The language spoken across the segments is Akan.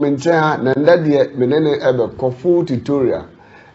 Me nkyɛn ha na ndɛ deɛ me ne no ɛbɛkɔ full tutorial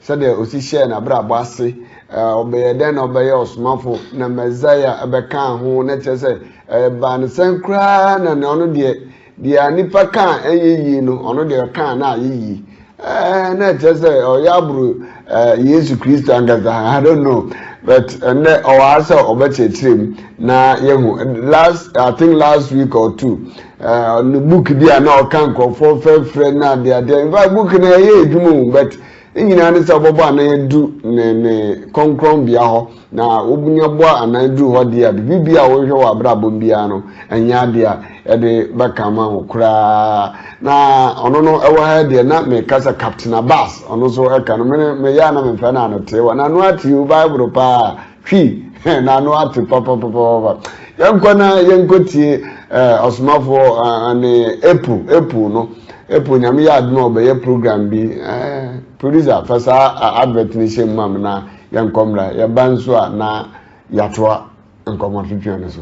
sɛdeɛ ɔsi hyɛɛ n'abrabɔ ase, ɔbɛyɛ dɛn na ɔbɛyɛ ɔsomafo na Messiah ɛbɛkaa ho na kyerɛ sɛ ɛbaa no sɛn koraa na na ɔno deɛ deɛ nipa kaa ɛnyɛ yie no ɔno deɛ ɔkaa na ayɛ yie. Ɛɛ na ɛkyerɛ sɛ ɔyɛ aboro ɛɛ Yesu Kristo ankasa I don't know but ɛnɛ ɔwɔ ha sɛ ɔbɛkyerɛkyerɛ mu na yɛhu last I think last week or two ɛɛ ne book bi a na ɔka nkurɔfoɔ frɛfrɛ na adeadeɛ in fact book no ɛyɛ adwuma o but ne nyinaa ne sɛ ɔbɛbɔ anan adu ne ne kɔnkrɔnbea hɔ Na wonya bɔ anan duru hɔ deɛ a, biribi biara a wohwehwɛ wɔ abrabɔ mu biara no, ɛnyɛ adeɛ a ɛde bɛka ama wo koraa. Na ɔno no ɛwɔ ha deɛ na meka sɛ Captain Abbas, ɔno nso ɛka no, mene meyɛ a na memfɛ no ano tee wɔ n'ano ate o Bible paa, hwi, n'ano ate papapapapa. Yɛnkɔ na yɛnkɔ tie eh, ɔsomafoɔ eh, ne April, April no, April nyame yɛ adom a ɔbɛyɛ program bi, eh, producer fa saa advert no hyɛ mu ma me na Yɛnkɔ mmra, yɛba nso a na yɛatoa nkɔmmɔtwetwe no so.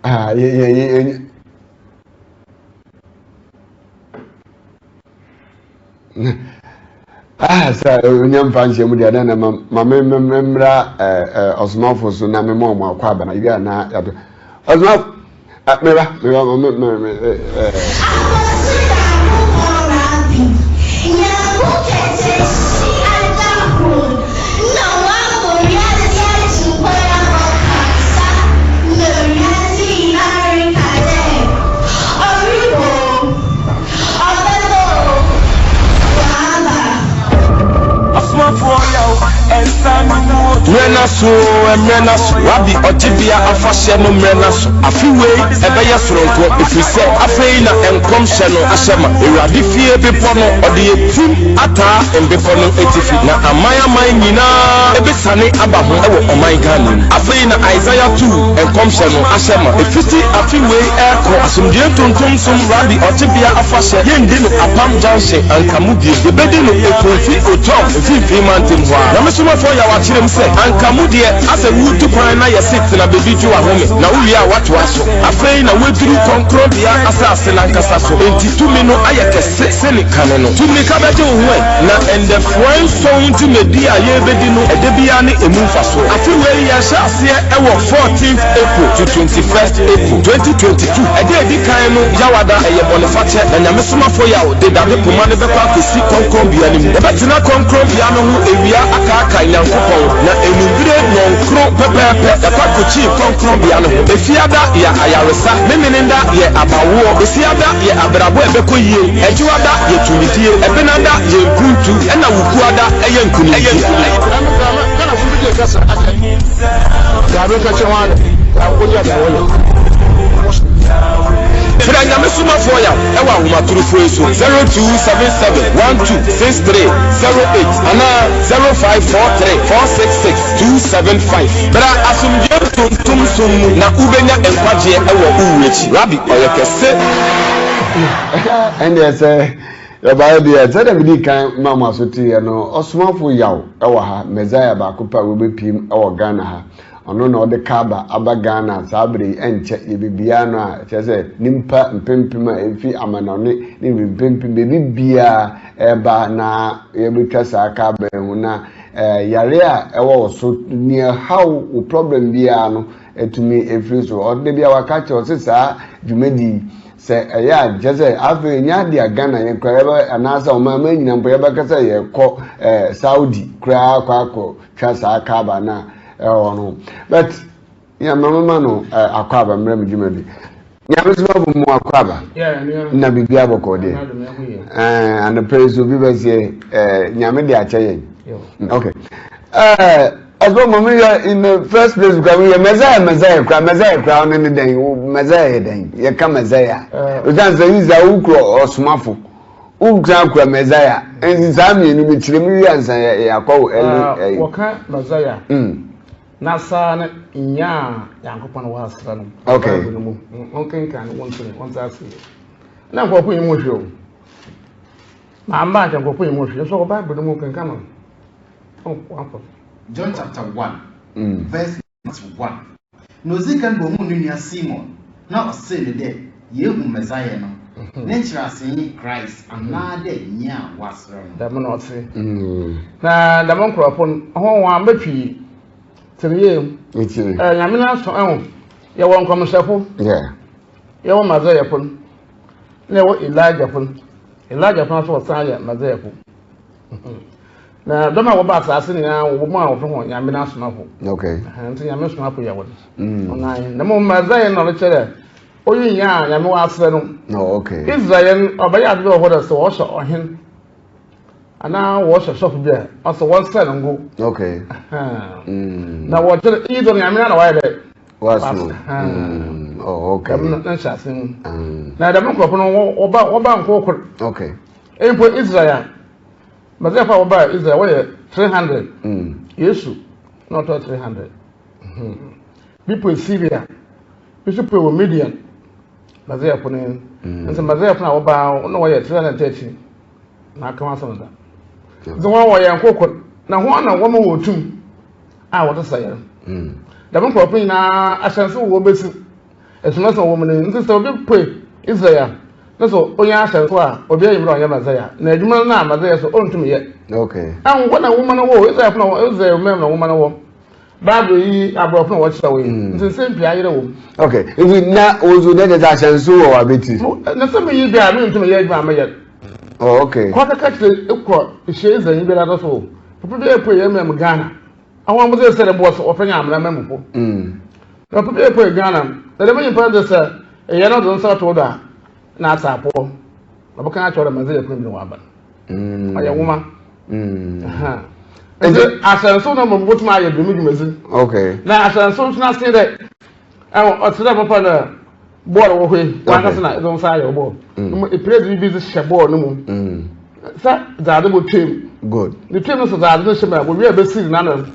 Ah, yɛ, yɛ, yɛ, yɛ. Ah, sɛ onya mfa nhyɛ mu deɛ dɛn na ma ma me me me mmra ɛɛ ɛɛ ɔsomafo so na me ma wɔn akɔ aba na ebi a na yɛato ɔsomafo ɛ meba meba ma me me me ɛɛ. Akɔso Nyankopɔn Rabi, Nyanko kɛse hye ada hon na ɔabɔ wiadze ato kwan a ɔkasa ma wiadze nyina reka dɛ, Ɔrobɔ o! Ɔbɛba o, ɔaba. Asomafoɔ yaw nsa no mu otu. Mmerɛ no aso oo, mmerɛ no aso, Rabi ɔgyebea afahyɛ no mmerɛ no aso. Afe wei ɛbɛyɛ soronko, ɛfiri sɛ afei na nkɔmhyɛ no ahyɛ ma. Awurade fie bepɔ no, ɔde atim ataa mbepɔ no atifi, na aman aman nyinaa bɛsiane aba ho wɔ ɔman Ghana mu. Afei na Isaiah 2 nkɔmhyɛ no ahyɛ ma. Ɛfiti afe wei rekɔ, asomdwoeɛ ntontom som Rabi ɔgyebea afahyɛ, yɛndi no Apam Junction anka mu bio, yɛbɛdi no Ekumfi Otom mfimfini mantam hɔ ara. Nyame somafoɔ Yaw akyerɛ mu sɛ, anka mu deɛ, asɛ woretu kwan na yɛse tena baabi gye w'ahome, na wowie a woatoa so. Afei na woaduru kɔnkrɔnbea asase no ankasa so, enti tumi no ayɛ kɛse sene kane no. Tu mmirika bɛgye wo ho ɛ, na nnafua nson dwumadi a yɛrebɛdi no ɛda biara ne ɛmu mfasoɔ. Afe wei yɛrehyɛ aseɛ wɔ 14th April to 21st April 2022. Ɛda a ɛdi kan no Yawada, ɛyɛ bɔnefakyɛ, na Nyame somafo Yaw de dade poma no bɛkɔ akɔsi kɔnkrɔnbea no mu. Yɛbɛtena kɔnkrɔnbea no ho awia akaakae Nyankopɔn, na anwummere nnɔnkron pɛpɛɛpɛ yɛakɔ akɔkyin kɔnkrɔnbea no ho. Efiada yɛ ayaresa, Memeneda yɛ abawoɔ, Kwasiada yɛ abrabɔ a ɛbɛkɔ yie, Ɛdwoada yɛ tumidie, Ɛbenada yɛ mpuntu, ɛna Wukuada yɛ nkunimdie. Frɛ Nyame somafoɔ Yaw wɔ ahomatorofoɔ yi so, 0277 1263 08 anaa 0543 466 275. Bra asomdwoeɛ ntontom som mu na wobɛnya nkwagyeɛ wɔ wo wuo akyi. Rabi ɔyɛ kɛse. Ɛndeɛ sɛ yɛbaeɛ deɛ, sɛdeɛ medii kan maa mo aso teeɛ no, Ɔsomafo Yaw wɔ ha, Messiah baako pɛ a wabɛpiem wɔ Ghana ha. Ɔno na ɔde Kaaba aba Ghana saa berɛ yi, ɛnkyɛ yɛbɛbia no a, kyerɛ sɛ nnipa mpempem a ɛfi amanɔne ne mpempem baabi biara ɛreba na yɛbɛtwa saa Kaaba yi ho na yareɛ a ɛwɔ wo so, nea ɛhaw wo problem biara no, atumi afiri so. Ɔda bi a waka kyerɛ ɔse saa dwumadi yi sɛ ɛyɛ a kyerɛ sɛ afei ɛnyɛ ade a Ghana yɛn koraa yɛbɛ anaasɛ ɔman man nyina mpo yɛbɛka sɛ yɛkɔ ɛɛ Saudi koraa akɔ akɔ twa saa Kaaba no a ɛwɔ hɔ no but yɛn mama no ɛɛ akɔ aba mmerɛ mu dwumadi. Nyame somafo mu akɔ aba na biribi abɔkɔ deɛ ɛɛ anɔpɛ yi so obi bɛseɛ ɛɛ nyame de akyɛ yɛn okay ɛɛ ɔsɔ mo mi yɛ in the first place kura mi yɛ mɛsaya mɛsaya kura mɛsaya kura ɔno ne dɛn mɛsaya yɛ dɛn yɛ ka mɛsaya osan sɛ yi sa wukura ɔsomafo wukura kura mɛsaya nti saa mmienu mi kyerɛ mi wi ansa yɛ akɔ ɛli ɛyi. Wɔka mɛsaya. Na saa no nyaa Nyankopɔn wɔasra no okay. Bible no mu wɔnkenkan no wɔnto no wɔnte aseɛ na nkurɔfo yi mu hwɛ o maamba nkyɛ nkurɔfo yi mu hwɛ nso wɔ Bible no mu kenkan no wɔamfa John chapter 1, verse 1. Na odzii kan bohun no nua Simon, na ɔsee no dɛ, Yeehu Messiah no, ne nkyerɛasee nye Christ anaadɛ Nyia a Wɔasera no. Dɛm na ɔtse. Na dɛm nkorɔfo no, hɔn wɔammba pii. Tse no yie. Nyame n'aso, ehu, yɛwɔ nkɔmhyɛfo, yɛwɔ Messiahfo no, na yɛwɔ Elijahfo no. Elijahfo no so wɔsan yɛ Messiahfo. Na dɔm a wɔba asaase nyinaa wɔbɔ mu a wɔfrɛ hɔn Nyame n'asomafo. Ntsi Nyame somafo yɛ hɔn. Ɔno Na mbom Messiah no na ɔrekyerɛ dɛ oyi nyia a Nyame ɔasera no. Israel no ɔbɛyɛ adze bi wɔ hɔ dɛ sɛ wɔhyɛ ɔhen anaa wɔhyɛ sɔfo bi a ɔsɛ wɔnsera no ngo. Na wɔkyerɛ iyi dze no Nyame na ɔayɛ dɛ Wasoma. Dɛm no nhyɛase mu. Na dɛm nkorɔfo no wɔba wɔba nkorkor. Mpo Israel a, Messiahfo a wɔbaa Israel wɔyɛ 300. Mm. Yesu na ɔtɔ 300. Mhm. Bi pue Syria, bi nso pue wɔ Midian. Messiahfo no. Nti Messiahfo no a wɔbaa na wɔyɛ 313. Na aka ho asɛm da. Nti wɔn wɔyɛ nkokor na wɔn na wɔma wɔ tum a wɔde sa yɛn. Dɛm nkurɔfo nyinaa ahyɛnso wɔ wɔbɛsi. Esumasuma wɔ mu no, ntsi sɛ obi pue Israel a, na sɛ onya ahyɛnso a, obiara nyim dɛ ɔnnyɛ Messiah, na edwuma no a Messiah so onntum yɛ. Okay. Ahu, hɔ na nwoma no wɔ o, Israelfo na wɔ, Israel man mu na nwoma no wɔ. Bible yi, aborɔfo na wɔkyerɛwee, mm. ntsi nsɛm pii ayerɛ wɔ mu. Okay, nti na wo nso na kyerɛ sɛ ahyɛnso wɔ w'abeti? Na sɛ meyi bi a, mentum yɛ adwuma a meyɛ. Oh, okay. Kɔ kɛkɛ kyerɛ kɔ hyia Israelnyi biara do so, papa bi apue yɛn man mu Ghana. Ahɔn mo dze sɛ dɛ bɔs wɔfrɛ nyɛ amena mɛmufo. Na ɔpɛ bi ekɔ Ghana na dɛm nyimpa no dze sɛ eyɛ no dze nsa to do a na atse apɔw. Na ɔbɛka akyerɛ wo dɛ medze yɛ kwan bi na wɔaba no. Ɔyɛ nwoma. Nti ahyɛnso no mbom botum ayɛ dɛm dwumadzi. Okay. Na ahyɛnso nso n'ase dɛ ɛwɔ ɔtse dɛ papa na bɔɔl wɔ hɔ yi wankasa na edze wo nsa ayɛ wo bɔɔl. Mm. Epira dze biribi dze hyɛ bɔɔl no mu. Sɛ dze adze bɔ twam. Good. Ne twam no so dze adze no hyɛ mu a wowie a ebesi n'ano.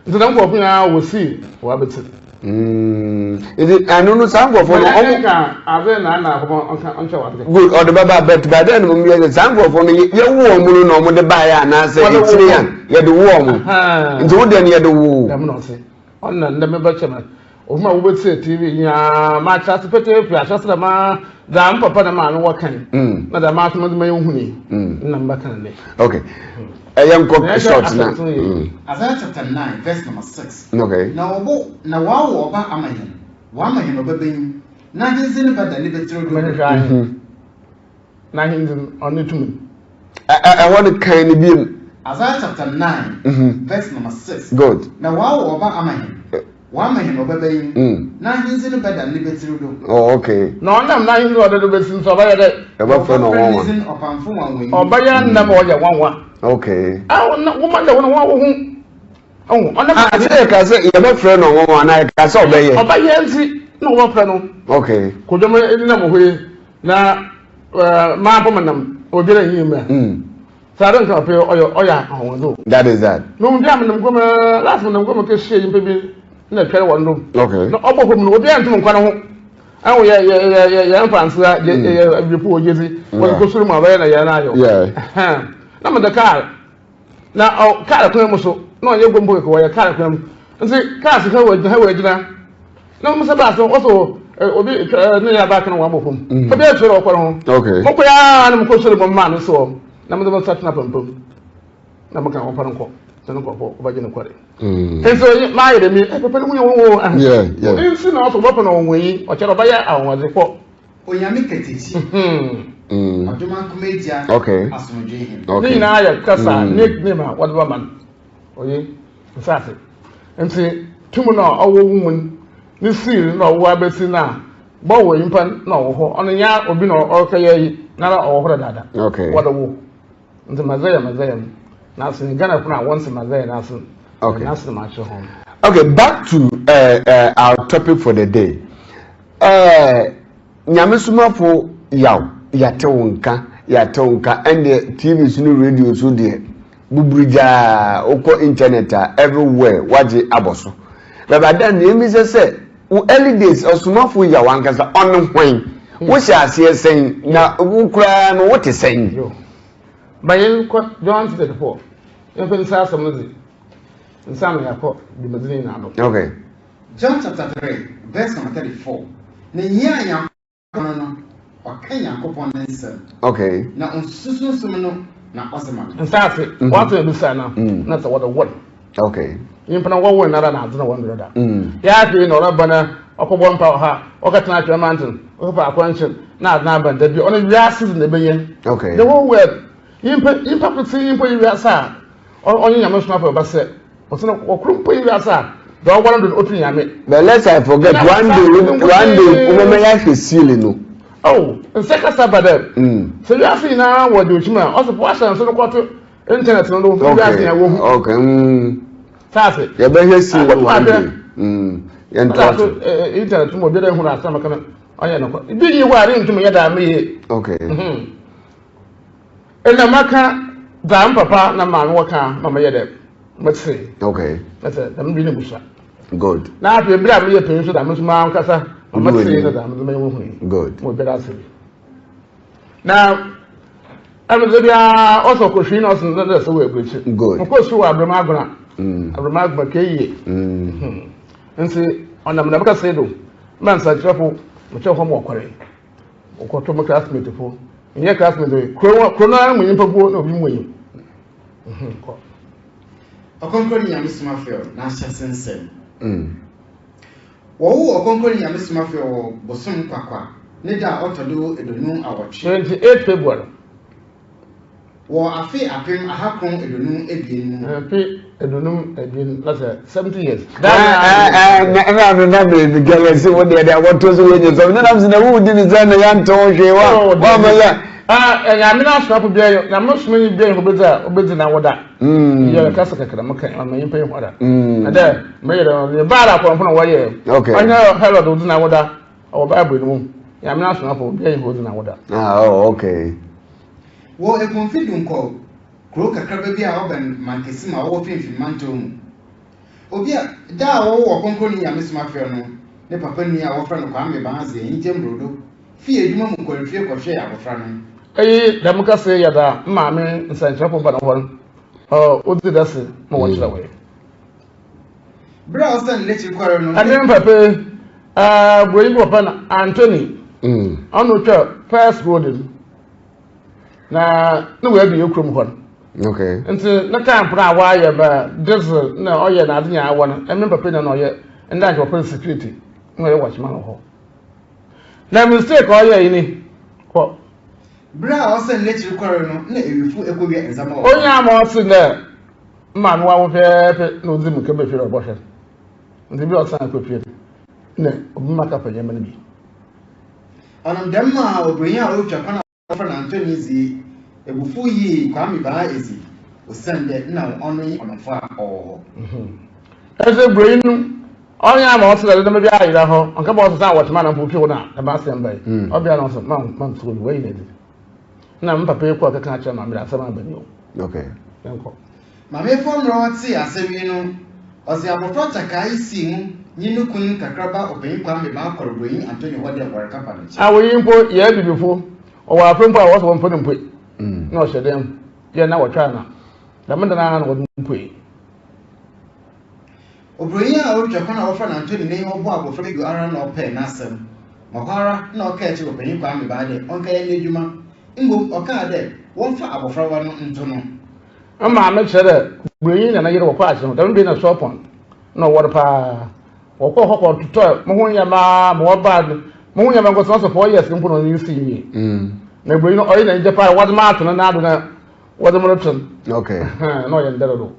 Nti na nkurɔfo nyinaa wɔsii wɔabɛti. Nti ɛno no saa nkurɔfoɔ no ɔmo. Nka adze na na akɔmɔ ɔnka ɔnkyɛ wɔ adze. Good ɔde bɛba but by then mo yɛ saa nkurɔfoɔ no yɛwo wɔn no na ɔmo de baeɛ anaasɛ ekyire yan yɛde wo wɔn. Nti wo deɛ no yɛde wo. Dɛm na ɔse ɔno na ndɛ mebɛkyɛ me Ohun a wobetsie TV nyinaa, makyerɛ ase petee fi ahyɛse dɛm ara dza me papa na maame wɔkã yi, mm. na dza maaso medze m'enyi hu yi, mm. nna mebɛka no ndɛ. Okay. Ɛyɛ nkɔ short na. Isaiah chapter 9 verse number 6. Okay. Na wɔbɔ na wɔawo ɔba ama hɛn, wɔama hɛn ɔbabanyin, n'ahendzi no bɛda ne betsir do. N'ahendzi no, ɔno ne tum. Ɛhɔ no kan no bio. Isaiah chapter 9 mm-hmm. verse number 6. Good. Na wɔawo ɔba ama hɛn, wɔama hɛn ɔbabanyin, mm. n'ahendzi no bɛda ne betsir do. Oh, okay. Na ɔnam n'ahendzi ɔde do besi nso ɔbɛyɛ dɛ. Ɛbɛfrɛ no nwanwa. Ɔpamfo nwanwanyi. Ɔbɛyɛ nnam ɔyɛ nwanwa. Okay. Ah, wɔma dɛ wɔn wɔn ho. Oh, ɔnam. Ah, sɛ yɛka sɛ yɛbɛfrɛ no nwanwa anaa yɛka sɛ ɔbɛyɛ. Ɔbɛyɛ nti na wɔbɛfrɛ no. Okay. Kodwom ɛnam hɔ yi na maa bɔ menam obiara nyi mu a. Saa de nka ɔpɛ ɔyɛ ɔyɛ ahɔnwɔdze o. That is that. Na obi a menam kurom last menam kurom kɛhyia nyimpa bi na twɛre wɔn do. Okay. Na ɔbɔ fam no obiara ntum nkwa ne ho. Ɛho yɛ yɛ yɛ yɛ yɛ mfa nsra yɛ yɛ abibipo wɔ gyedzi. Wɔde kɔ soro mu a ɔbɛyɛ na yɛn ayɔ. Yeah. Na mede kaa Na ɔ kaar kwan mu so, na ɔnnyɛ gua mpo kɛkɛ, ɔyɛ kaar kwan mu. Ntsi kaar si ha woegyina, ha woegyina. Na wɔn sɛ baase, wɔsɛ o, obi twa ne yɛ abaaka na wɔabɔ fam. Mm. Obi atwa dɛ ɔkɔ ne ho. Okay. Mokɔ ya na mokɔ sori mo maa no soɔ, na mede mo nsa tena pampam. Na meka wɔmfa no nkɔ, sɛ no nkurɔfoɔ wɔbɛgye no kɔre. Mm. Nti mayɛ dɛ mi, papa no mu yɛ wɔn wɔ. Yeah, yeah. Nti na ɔsɛ wɔbɛpɛ no wɔn yi, ɔkyerɛ ɔbɛyɛ ahɔhoɔdze kɔ. Onyame katakyi, Ɔdomankoma Agya, Asomdwee Hene. Ne nyinaa yɛ kasa nickname a wɔde bɛma no. Oye, nsaase. Nti tum no a ɔwɔ wo mu no, ne seal na ɔwɔ abɛsi no a, bɔwɔ nyimpa na ɔwɔ hɔ. Ɔno nyɛ obi na ɔrekɛyɛ yi, nara ɔwɔ hɔ dadaada. Wɔde wo. Nti Messiah Messiah no, n'ase no, Ghana fo no a wɔnse Messiah n'ase no, n'ase no makyerɛ ho. Okay, back to uh, uh, our topic for the day. Ɛɛ Nyame somafo Yaw yɛate wo nka yɛate wo nka ɛndeɛ TV so ne radio so deɛ buburugyaa wokɔ internet a everywhere wagye abɔ so bɛba da nea ɛmi sɛ sɛ wo early days ɔsomafo Yaw ankasa ɔne hwan wohyɛ aseɛ sɛn na wo koraa no wote sɛn. Ba yɛnkɔ John 34 yɛmfa nsa asɛm no dze nsa na yɛakɔ dwumadzi no nyinaa do. Okay. John chapter 3 verse number 34. Na nyia a Nyankopɔn no no, ɔka Nyankopɔn ne nsɛm. Okay. Na onnsusu Sunsum no na ɔdze ma no. Nsaase, wɔatse ebisa no, na sɛ wɔdze wo no. Okay. Nyimpa no wɔwo no ara na adze na wɔn do da. Yɛ afei na ɔreba na ɔkɔbɔ mpa wɔ ha, ɔkɛtena atwɛn manten, ɔkɔfa akɔnkyen na adze no aba da bi ɔno wiase dze na ebenya. Okay. The whole world. Nyimpa nyimpa kotsee mpo yi wiase a ɔnye Nyame somafo bɛba sɛ ɔsɛ no ɔkor mpo yi wiase a dza ɔwɔ no do no otu Nyame. But lest I forget, one day, one day, wobɛma yɛahwɛ seal no. Oh, nsɛ kasa ba dɛ. Sɛ wiase nyinaa wɔ de okyim a, ɔsɛ po ahyɛ nso no kɔto internet no do, wiase nyinaa wɔ hu. Okay. Saase. Yɛbɛhwɛ seal no one day. Yɛntoa so. Internet mu obiara ehunu asɛm ka no ɔyɛ no kɔ. Bi nyi hɔ a rentum yɛ dza meyɛ. Okay. Nna maka dza me papa na maame wɔka ma meyɛ dɛ metsee. Okay. Na sɛ dɛm bi na musua. Good. Na afei ber a meyɛ panyin so dza me so mankasa ma metsee na dza medze m'enyiwa hui. Good. Ma obiara ase bi. Na ɛno dze biara ɔsɛ ɔkɔhwii na ɔsɛ na sɛ wɔ aburokyir. Good. Mokɔ sukuu wɔ Abrɛma Agona. Abrɛma Agona kɛyie. Nti ɔnam dɛm kɛse do ma nsɛnkyerɛfo mekyerɛ hɔ ma wɔkɔree. Wɔkɔto mo classmate fo. Nyɛ classmate o, kuro kuro no ara mu nyimpa buo na obi mu enyim. Kɔ. Ɔkrɔnkrɔnyi Nyame Somafo n'ahyɛse nsɛm. Wɔwoo Ɔkrɔnkrɔnyi Nyame Somafo wɔ bosoom Kwakwa ne da a ɔtɔ do eduonu awɔtwe. 28 February. Wɔ afe 1952 mu. Mfe 52 na sɛ 70 years. Ɛna no na me me gɛlɛ si wo deɛ deɛ wɔto so wɔ nyɛ sɔm ne nam si na wo di ne sɛ na yɛnte ho hwee wa wa ma yɛ. Nyame n'asomafo bia yɛ nyame somanyi bia yɛ obedzi a obedzi na woda. Yɛ kasa kakra mo kan ama nyimpa yi ho ada. Na dɛ meyɛ dɛ no baara akɔmfo na wɔyɛ. Ɔnyɛ Herod odzi na woda ɔwɔ Bible no mu. Nyame n'asomafo bia yɛ odzi na woda. Ah, oh, okay. Wɔ Ekumfi Dunkor, kurow kakraba bi a ɔbɛn Mankesim a ɔwɔ Finimfin Mantɔw mu. Obi a, da a wɔwoo Ɔkrɔnkrɔnyi Nyame Somafrɛ no, ne papa nua a wɔfrɛ no Kwame Baadze Enyigye Mbrodo fii edwuma mu kɔr fie kɔhwɛɛ abofra no. Iyi dɛm kasa yi yɛ dza maame nsɛnkyerɛwfo ba no hɔ no odzii dase ma wɔkyerɛwee. Ber a ɔsan n'ekyir kɔree no, Ɛne me papa yi, buronyi bi wɔfrɛ no Anthony, ɔno otwaa first road no. Na ne wɔ yɛ kurom hɔ no. Okay. Nti ne camp no a wɔayɛ ba diesel na ɔyɛ n'adze nyinaa wɔ no, ɛme papa na na ɔyɛ nda nkyɛ wɔfrɛ no security na ɔyɛ watchman wɔ hɔ. Na mistake a ɔyɛ yi ni kɔ. Ber a ɔsan n'ekyir kɔree no, nna ewifo ekowia ndzɛmba wɔ hɔ. Onyaa ma ɔtse dɛ maame wawo pɛpɛɛpɛ na odzi mu kɛbɛ fie dɛ ɔbɔhwɛ no. Ntsi bi a ɔsan kɔ fie no, nna obi ma kapa ndzɛmba no bi. Ɔnam dɛm maa oburonyi a orutwa kwan a wɔfrɛ no Anthony dze ebufuw yii Kwame Baa edzi osiandɛ nna ɔno nye ɔnɔfo a ɔwɔ hɔ. Ese buronyi no ɔnnyɛ ama ɔtse dɛ dɛm bi ayera hɔ, ɔnnkɛba ɔsesa a wɔtse ma na mpo pii na dɛm asɛm ba yi. Ɔbea no ɔse ma ma nsuo bi wɔayi no adi. Na me papa yi kɔɔ kɛka akyerɛ maame dɛ asɛm aba ni o. Okay. Yɛnkɔ. Maame Fɔmmerɛ ɔtsee asɛm yi no, ɔdze abofra takaa yi sii mu nye no kun kakraba Ɔpanyin Kwame Baa kɔr Buronyi Anthony hɔ dɛ wɔrekɛpa no kyɛw. Awo yi mpo yɛ abibifo, ɔwɔ afe mpo a wɔsɛ wɔmfa no mpue. Na ɔhyɛ dan mu yɛ na wɔtwa na dɛm da no ara na wɔde no pue. Oburonyi a orutwa kwan a wɔfrɛ no Anthony n'enyiwa bɔɔ abofra yi do ara na ɔpɛɛ n'asɛm. Ma hɔ ara nna ɔkaa kyerɛɛ Ɔpanyin Kwame Baa dɛ ɔnkɛyɛ n'edwuma. Mbom ɔkaa dɛ wɔmfa abofraba no nto no. Me maame kyerɛ dɛ Buronyi na ne yer wɔkɔr akyer ho, dɛm ber yi na Suapɔn na ɔwar paa. Wɔkɔr hɔ kɔtotɔɔ moho ndzɛmba ma wɔbaa no, moho ndzɛmba nkotsee ɔsɛ 4 years mpo na ɔnye sii yie. Na Buronyi no ɔyɛ n'enyigye paa, wɔdze me ato ne nan do na wɔdze me roto no. Okay. Na ɔyɛ ndɛ dodow.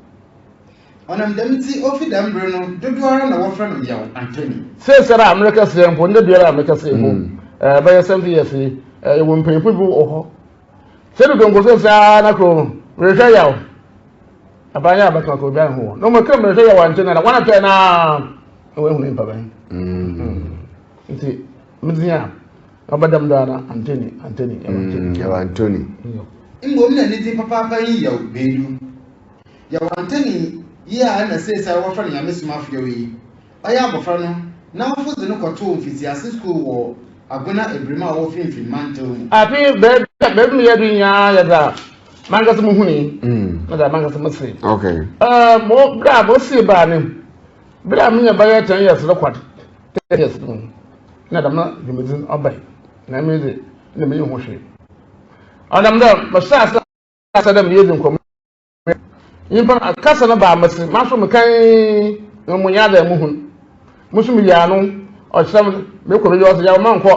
Ɔnam dɛm ntsi, ofi dɛm ber no, dodowara na wɔfrɛ no Yaw Anthony. Seseiara a merekasa yi mpo, ndɛ biara a merekasa yi mpo, bɛyɛ 70 years yi, yɛwɔ mpanyimfo bi wɔ hɔ. Sɛ edu Donko sesei ara na kurow no, merehwɛ Yaw. Aban yɛ abɛka kɔ obiara nhu hɔ. Na wɔn kra merehwɛ Yaw Anthony na wɔn atɛ na na wɔahu ne mpaban. Nti, me dzin a, ɔbɛdam do ara na Anthony, Anthony, Yaw Anthony. Yaw Anthony. Mbom nna ne dzin papaapa nye Yaw Bedu. Yaw Anthony yi a nna seseiara wɔfrɛ no Nyame Somafo Yaw yi, ɔyɛ abofra no, n'awofo dze no kɔtoo mfitsiase skuul wɔ Agona Ebirem a ɔwɔ Finimfin Mantɔw mu. Afei beebi a beebi meyɛ do nyinaa yɛ dza mankasa muhunii na dza mankasa mesee. Okay. Mo ber a mosii baa no mu. Ber a minya bɛyɛ 10 years rokɔ no, 10 years no mu na dɛm dwumadzi no ɔbae, na emi dze nna minnyim ho hwee. Ɔnam dɛ mehyɛɛ ase dɛ meyedzi nkɔmbɔ nyimpa no kasa no baa mese maso mekan na munnya adze a muhun. Mo so miyi ano, ɔkyerɛ me mekɔ beebi a ɔse yaw mankɔ,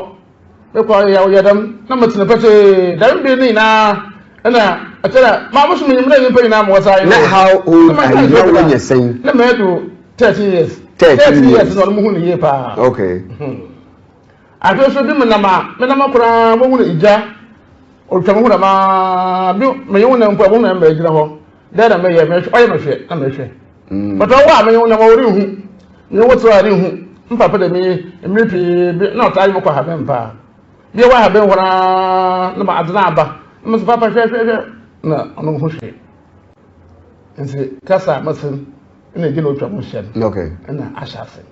mekɔ yaw yɛ dɛm na metse no pɛtsee. Dɛm ber no nyina nna ɔkyerɛ dɛ maa mo so minyim dɛ nyimpa nyina mowɔ saa Na how old are you? Na woenya sɛn? Na medu 13 years. 13 years na ɔno muhu no yie paa. Okay. Afei so bi menam a menam koraa mohu no egya otwa mo ho dɛm aa bi menye wo nam mpo a mohu na mbrɛ gyina hɔ dɛn na meyɛ mehwɛ ɔyɛ mehwɛ na mehwɛ. But ɔwɔ a menye wo nam a ɔrenhu menye wo tsew a renhu mpapa dɛ me mmere pii bi na ɔtaa nye me kɔ ahaban paa bi wɔ ahaban hɔ naa na ma adze no aba na mese papa hwɛ hwɛ hwɛ na ɔno ho hwee nti kasa a mese na egye na otwa mo hyɛ no na ahyɛ ase.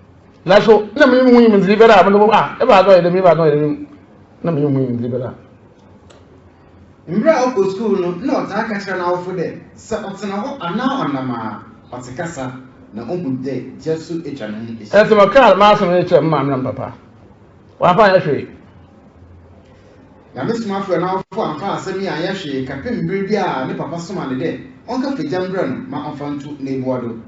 Naaso nna minyim ho nyimdzee biara a medze bɔkɔ a, ebɛnadze ɔyɛ dɛm, ebɛnadze ɔyɛ dɛm, nna minyim ho nyimdzee biara. Mber a ɔkɔ skuul no, nna ɔtaa ka kyerɛ n'awofo dɛ sɛ ɔtsena hɔ anaa ɔnam a, ɔtse kasa na ohu dɛ gya so etwa no ho ehyia. Ntsi mekaa m'asɛm yi kyerɛɛ me maame na me papa. Wɔammfa annyɛ hwee. Nyame somafo a n'awofo ammfa asɛm yi annyɛ hwee kɛpem ber bi a ne papa somaa no dɛ ɔnkɛfa gya mbrɛ no ma ɔmfa nto n'ebua do.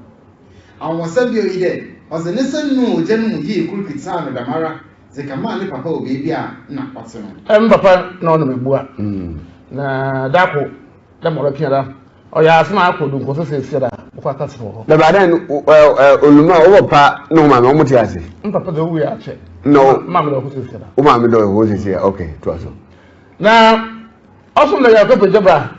Anwanwasɛm bio nye dɛ, ɔdze ne nsa nuu ogya no mu yii kor kitsaa no dɛmara dze kɛmaa ne papa wɔ beebi a nna ɔtse no. Me papa na ɔnom ebua, na da kor dɛ ma ɔbɛpia da, ɔyɛ asɛm a akɔ do nkorɔfo seseiara bɔkɔ akɛtsena wɔ hɔ. Na ba dɛn oluma wo papa ne wo maame wɔn te ase. Me papa dze owui akyɛ. No. Maame dɛ ɔwɔ hɔ seseiara. Wo maame dɛ ɔwɔ hɔ seseiara okay to aso. Na ɔsom dɛ yɛkɔ pagya bra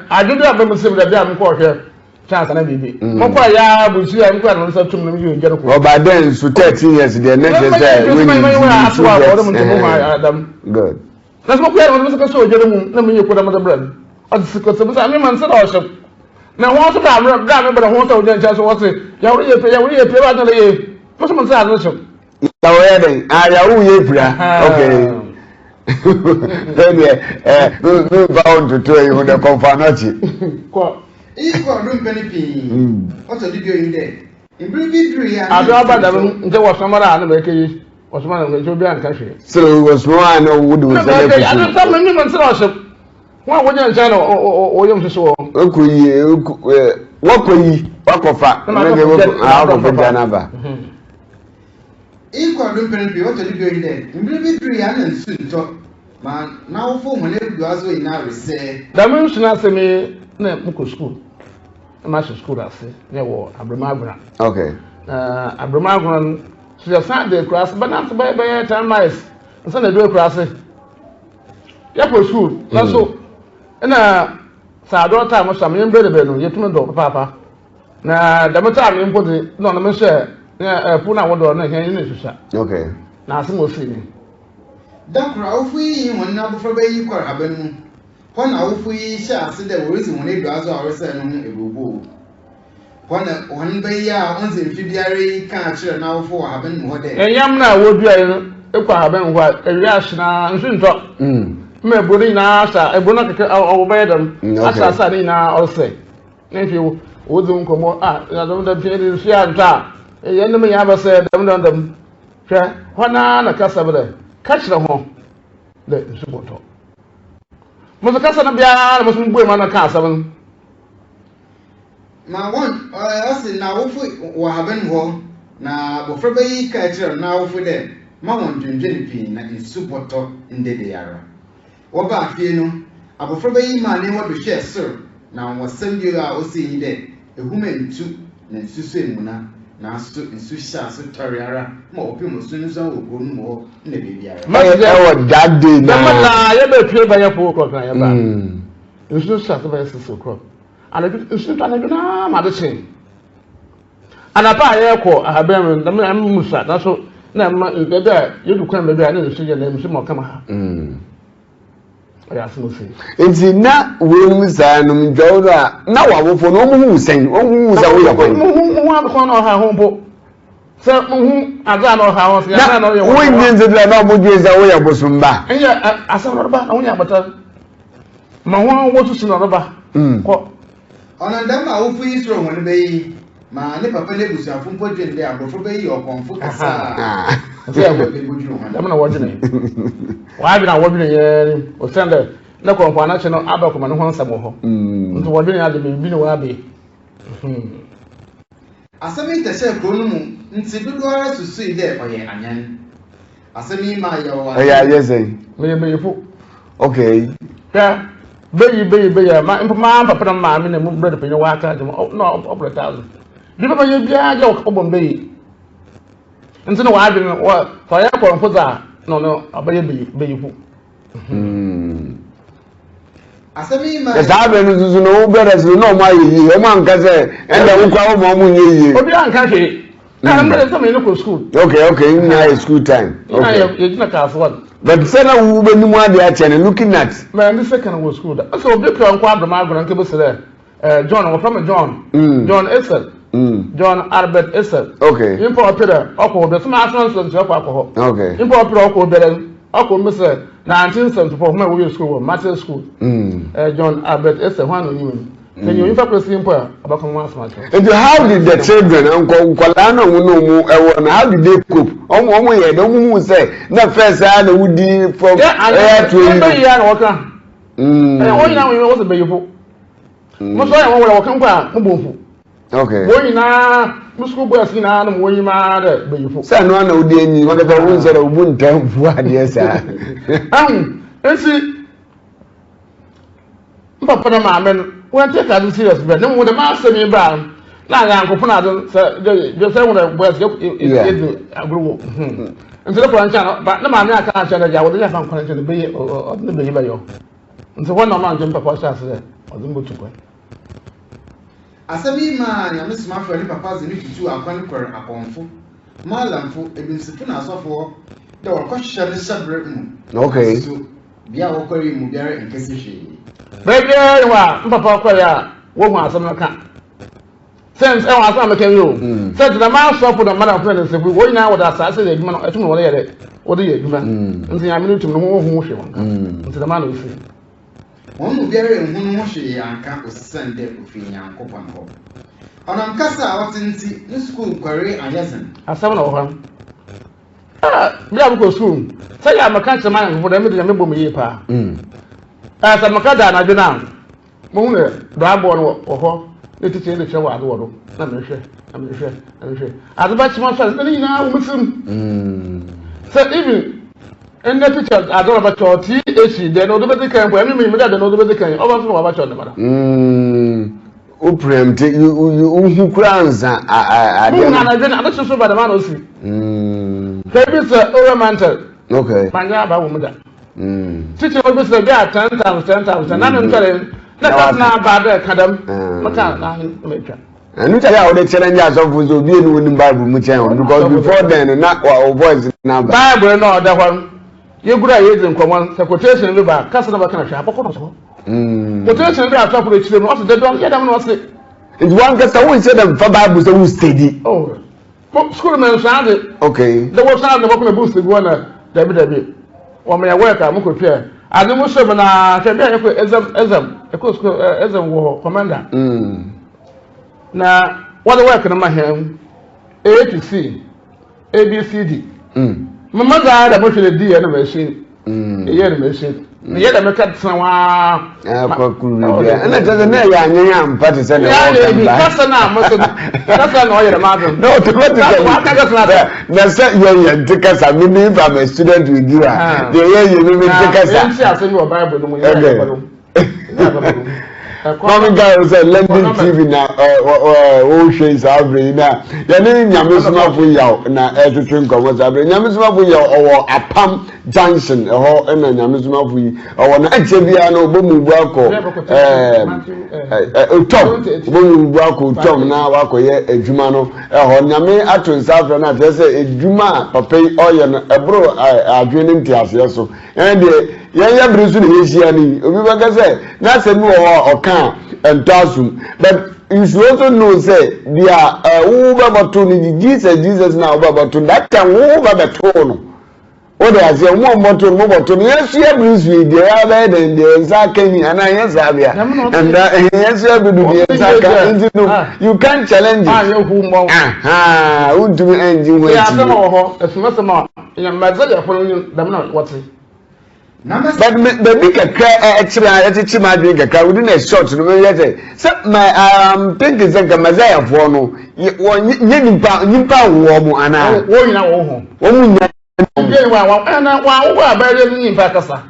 adwe bi a bɛm sɛ bi dɛ bi a mekɔ ɔhwɛ chance ana biribi mokɔ a yɛa busu a mekɔ a na nsa tum no meyɛ ogya no kɔ ɔba dɛn nso 13 years deɛ ne kyerɛ sɛ wonyi good na sɛ mokɔ yɛ no mede sɛ ogya no mu na meyɛ kɔ dɛm de brɛ no ɔde sika sɛ bisa me ma nsɛ na ɔhyɛ na ho nso bra mmerɛ bra me brɛ ho sɛ ogya nkyɛn so wɔ se yɛwore yɛ pɛ yɛwore yɛ pɛ ɛwɔ adena yɛ mo so mo nsɛ ade no hyɛ Yawo yɛ dɛn? Ah, yawo yɛ pira. Okay. Ɛdeɛ ɛ memfa wo ntoto ayi ho dɛ kɔmfa no akyi. Kɔ. Iyi kɔr do mpɛn pii. Ɔtɔ do bio nye dɛ, mber bi durii a nna Ado aba dɛm nkyɛ wɔsoma a na mɛkɛ yi wɔsoma na nkyɛ obiara nka hwee. Sɛ wɔsoma a na wode wo nsa na ɛkɔ so. Ado sɛ menye me nsa na ɔhyɛ wɔn a wɔgyina nkyɛn na wɔyɛ nhwehwɛ wɔ. Ekɔ yi wɔkɔ yi wakɔfa na de wakɔfa gya n'aba. Iyi kɔr do mpɛn pii. Ɔtɔ do bio nye dɛ, mber bi durii a nna nsu nntɔ ma n'awofo hɔn eguadzewa nyina resɛɛ. Dɛm nsu no asɛm yi na mokɔ skuul na mahyɛ skuul ase na yɛwɔ Abrema Agona. Okay. Na Abrema Agona no so yɛsan de ekuraase bɛnante bɛyɛ bɛyɛ 10 miles nsa na edu ekuraase. Yɛkɔ skuul na so na sɛ adɔr time so a menye mbrɛdɛbrɛ no yɛtumi dɔ papaapa. Na dɛm time no mpo dze, nna ɔno mehyɛ ɛpo no a wɔdɔ no hɛn no susua. Okay. Na asɛm a osii nye. Da kor, awofo yi nye hɔn abofraba yi kɔr haban mu. Hɔ na awofo yi hyɛɛ ase dɛ woridzi hɔn eduadze a ɔresɛɛ no ho eburobuow. Hɔ na hɔn ba yi a onndzi mfe biara yi kãa kyerɛɛ n'awofo wɔ haban mu hɔ dɛ. Nyam no a woduae no kɔ ahaban mu hɔ a, ewia ahye no ara, nsu nntɔ. Ma eburow no nyinaa asa, eburow no akeka, ɔbɛyɛ dɛm, asa asa ne nyinaa ɔresɛɛ. Na afei wodzi ho nkɔmbɔ a, na dɛm dɛm pii nsu anntɔ a, hɛn dɛm nyinaa bɛsɛɛ dɛm dɛm dɛm. Hwɛ, hɔ no ara na kasa bi dɛ, Ka kyerɛ hɔn dɛ nsu bɔtɔ. Mo so kasa no biara na mo so mubue m'ano kaa asɛm no. Ma wɔn, ɔse n'awofo wɔ haban mu hɔ, na abofraba yi kaa kyerɛɛ n'awofo dɛ mma wɔnndwendwen pii na nsu bɔtɔ ndɛ da yi ara. Wɔbaa fie no, abofraba yi maa n'enyiwa do hwɛɛ sor, na anwanwasɛm bio a osii nye dɛ, ehum enntu na nsu so emmuna, naaso nsu hyɛɛ ase tɔree ara ma ɔpeem osunsuan wɔ kurow no mu hɔ na beebiara. Ɛwɔ that day naa. Dɛm na yɛbɛpue bɛyɛ 4 o'clock na yɛba. Nsu no hyɛɛ ase bɛyɛ 6 o'clock. Anadwo nsu no tɔ anadwo no ara ma ade kyee. Anapa a yɛrekɔ ahaban mu no, dɛm na ɛma mu sua, nanso na ɛma baabi a yɛdu kwan baabi a na nsu yɛ na nsu ma ɔkama ha. Ɔyɛ asɛm osi. Nti na weinom saa nom dwaw no a na w'awofo no wɔn hu sɛn wɔn hu sɛ woyɛ kwan. Mo hu mo hu ade kwan na ɔha ho mpo sɛ mo hu adze a na ɔha ho sɛ na ɔyɛ wɔn. Wonnye nti dɛ na ɔmo dwen sɛ woyɛ bosomba. Ɛnyɛ asɛm no ɔreba na wonya abɔtare ma ho wɔsusu na ɔreba kɔ. Ɔnam dɛm ma awofo yi suro hɔn ba yi. Ma ne papa n'ebusuafo mpo dwen dɛ abofraba yi yɛ ɔkɔmfo kɛse a ɔsɛ dɛ wobodwiriw hɔn. Dɛm na wɔdwene. Wɔadwen a wɔdwene nyinaa ni, osiandɛ ne kɔmfo anakye no aba kɔma no ho nsɛm wɔ hɔ. Ntsi wɔdwene adze biribi na wɔabe. Asɛm yi tɛhyɛɛ kurow no mu ntsi dodowara susui dɛ ɔyɛ anyan. Asɛm yi maa Yaw Ɛyɛ ayɛ sɛn? Meyɛ bayifo. Okay. Hwɛ, bayi bayi bayi a, ma mpo maa papa na maame na mu brɛde panyin wɔ aka agye mu, na ɔbrɛ taazo. Bi papa yɛ biara gye ɔbɔ mbayi. Nti na wɔadwene no, wɔ sɛ ɔyɛ kɔmfo dza na ɔno ɔbɛyɛ bayi bayifo. Asɛm yi maa. Saa abɛ no nso no wo brothers no na ɔmo ayɛ yie, ɔmo anka sɛ ɛnna wo kora wo ma ɔmo nyɛ yie. Obi anka hwee. Na mmerɛ sɛ mene kɔ school. Okay, nyinaa yɛ school time. Okay. Yɛgyina class one. But sɛ na wo bɛ nimu ade akyɛ no looking at. Mɛ ndi second wɔ school da. Sɛ obi kura nkɔ adom agorɔ nkɛ bɛsɛ dɛ eh, John wɔfrɛ me John. John Esel. John Albert Esel. Okay. Nyimpa ɔpɛ dɛ ɔkɔ hɔ bɛ sɛ maa asoma nso nkyerɛ kɔ akɔ hɔ. Okay. Nyimpa ɔpɛ dɛ ɔkɔ hɔ biara ɔkɔ mbɛ sɛ 1974 homa wɔyɛ school wɔ Martin school. Eh, John Albert Esel ho ano onyim no. Sɛ nyɛ onipa koro si mpo a, ɔbɛka ho asɛm akyerɛ. Nti how did the children nkɔ nkwadaa na wɔn na wɔn ɛwɔ no how did they cope? Wɔn wɔn yɛ dɛ wɔn hu sɛ na first a na wodi from ɛyɛ ato yi. Ɛyɛ bɛyi a na wɔka. Ɛyɛ wɔn nyinaa wɔn nyinaa wɔsɛ bɛyifo. Mo sɔ yɛ wɔn wɔn wɔka mpo a mo bɔ nfu. Okay. Wɔn nyinaa mo sukuu boys nyinaa no mo wɔn nyinaa dɛ bɛyifo. Sɛ ɛno ana wodi anyi wɔn kɛtɛ wɔn nsɛ dɛ wɔbu ntam fu adeɛ saa. Ɛho nti. M papa na maame no wɔn take ade serious bɛ ne mu dɛm asɛm yi baa no na anyankofo na ade sɛ dɛ sɛ wɔn dɛ boys yɛ yɛ di agorɔ wɔ nti ne kɔn nkyɛn no ba ne maame aka akyerɛ no gya wɔde yɛ afa nkɔn nkyɛn no bɛyɛ ɔde ne bɛyi bɛyɔ nti hɔ na ɔma nkyɛn papa ɔhyɛ ase dɛ ɔde mbɔ tu kwan. Asɛm yi maa Nyame somafo ne papa dze no tutuu akwan kɔr akɔmfo, maalamfo, edunsifo na asɔfo hɔ dɛ wɔrokɔhwehwɛ no hyɛber mu. Okay. Naaso Bea a wɔkɔree mu biara nnkesi hwee. Baabiara nni hɔ a me papa kɔe a wohu asɛm no ka. Sɛ ɛwɔ asɛm a meka yi o, sɛ nti na m'asɔfo na madamfo na nsɛmfo wɔn nyinaa wɔde asaase yɛ adwuma no ɛtum na wɔde yɛ dɛ wɔde yɛ adwuma. Nti nyame no tum no ho wɔn ho hwee wɔn ka. Nti dɛm ano esi. Hɔn mu biara ennhu no ho hwee annka osiandɛ ofir Nyankopɔn hɔ. Ɔnam kasa a ɔtse ntsi, no skuul nkɔree annyɛ dzen. Asɛm na wɔ hɔ no. Ah, bere a mekɔ sukuu no, sɛ yɛ a meka kyerɛ m'ayɔnkofo dɛ me de Nyame bɔ me yie paa. Eh, sɛ meka da anadwo no a, mohu dɛ blackboard no wɔ hɔ na tikya no rekyerɛ wɔ adze wɔ do na mehwɛ na mehwɛ na mehwɛ. Adze bɛkye m'asɔr na ne nyinaa wɔ me tsirmu. Sɛ even ndɛ tikya adze a ɔbɛkyerɛ THE dɛ na ɔdze bedzi kan mpo a, emi minyim dɛ dɛ na ɔdze bedzi kan, ɔba so na ɔabɛkyerɛ dɛmara. Wo preempt wohu koraa nsa adeɛ no. Anadwo no ade soso ba dɛm ana osi. Hwɛ bi sɛ owura mantel. Okay. Manyɛ aba wɔ mu da. Titi obi sɛ bi a 10 times 10 times 10 na ne ntɔre na kasa na aba dɛ ka dɛm. Meka na metwa. Ɛno kyɛ a wode challenge asɔfo sɛ obi enu onim Bible mu kyɛn wɔn because before then na wo voice na aba. Bible na ɔda hɔ no yɛguru a yɛdzi nkɔmmɔ sɛ quotation bi ba kasa na bɛka na hwɛ abɔkɔ no so. Quotation bi a asɔfo no kyerɛ mu ɔse dɛ dɔn yɛ dɛm na ɔse. Nti wankasa wonhyɛ dɛ mfa Bible sɛ wo steady. Oh, school mɛ nsua ade. Okay. Dɛ wɔsua ade na wɔkɔ na books gu hɔ na dabi dabi. Wɔn yɛ work a mokɔ pia. Ade mo hyɛ mu na hwɛ bi a yɛkɔ exam exam ɛkɔ school exam wɔ hɔ commander. Na wɔde work no ma hɛn A to C. A B C D. Mama daa da mohwɛ ne di yɛ no machine. Yɛ no machine. Ne yɛ da meka tena waa. Akɔ kuru bi. Ɛna kyerɛ sɛ na ɛyɛ anyen ampa te sɛ na ɛwɔ kan ba. Kasa na mo so kasa na ɔyɛ dɛm adum. Na automatically. Waka kasa na. Na sɛ yɛ yɛ nte kasa mi mi if I'm a student with you a. Deɛ yɛ yɛ mi mi nte kasa. Na yɛn ti asɛm bi wɔ Bible no mu yɛ yɛ bɔ no. Maame nka yɛ sɛ London TV na ɔrehwɛ yi saa abere yi na yɛne Nyame somafo yaw na ɛretwetwe nkɔmmɔ saa abere. Nyame somafo yaw ɔwɔ Apam Junction ɛhɔ ɛna Nyame somafo yi ɔwɔ na ɛkyɛ biara no ɔbɔ mu bu akɔ ɛɛ Otɔm ɔbɔ mu bu akɔ Otɔm na wakɔyɛ adwuma no ɛhɔ. Nyame ato nsa afrɛ no akyerɛ sɛ adwuma a papa yi ɔyɛ no ɛboro adwene ne nteaseɛ so. Yɛn deɛ, yɛn yɛ bere so na yɛhyia no yi, obi bɛka sɛ n'asɛm bi wɔ hɔ a ɔka a ɛntɔ asom. But you should also know sɛ deɛ wo bɛbɔto no, Jesus Jesus na wobɛbɔto, that time wo bɛbɛtoo no. Wode aseɛ, mo a mobɔto no, mobɔto no. Yɛn nso yɛ bere so yi deɛ, yɛabɛyɛ dɛn deɛ, yɛn nsa aka ni, anaa yɛn saa bea. Ɛnda, yɛn nso yɛ bere do deɛ, yɛn nsa aka, nti no, you can't challenge it. Aha, wontumi ɛngye ho akyi. Asɛm a wɔ hɔ, ɛsomasɛm a, mmadze yɛ hɔ no, dɛm na wɔte. But me baabi kakra ɛkyerɛ a ɛkyekye m'adwene kakra within a short no meyɛ sɛ sɛ my I'm thinking sɛ nka Messiahfoɔ no wɔn nyɛ nipa nipa wɔ wɔn anaa. Wɔn nyina wɔ ho. Wɔn mu nyina. Yɛ wɔn wɔn ɛna wɔn awowɔ abɛɛyɛ ne nyimpa kasa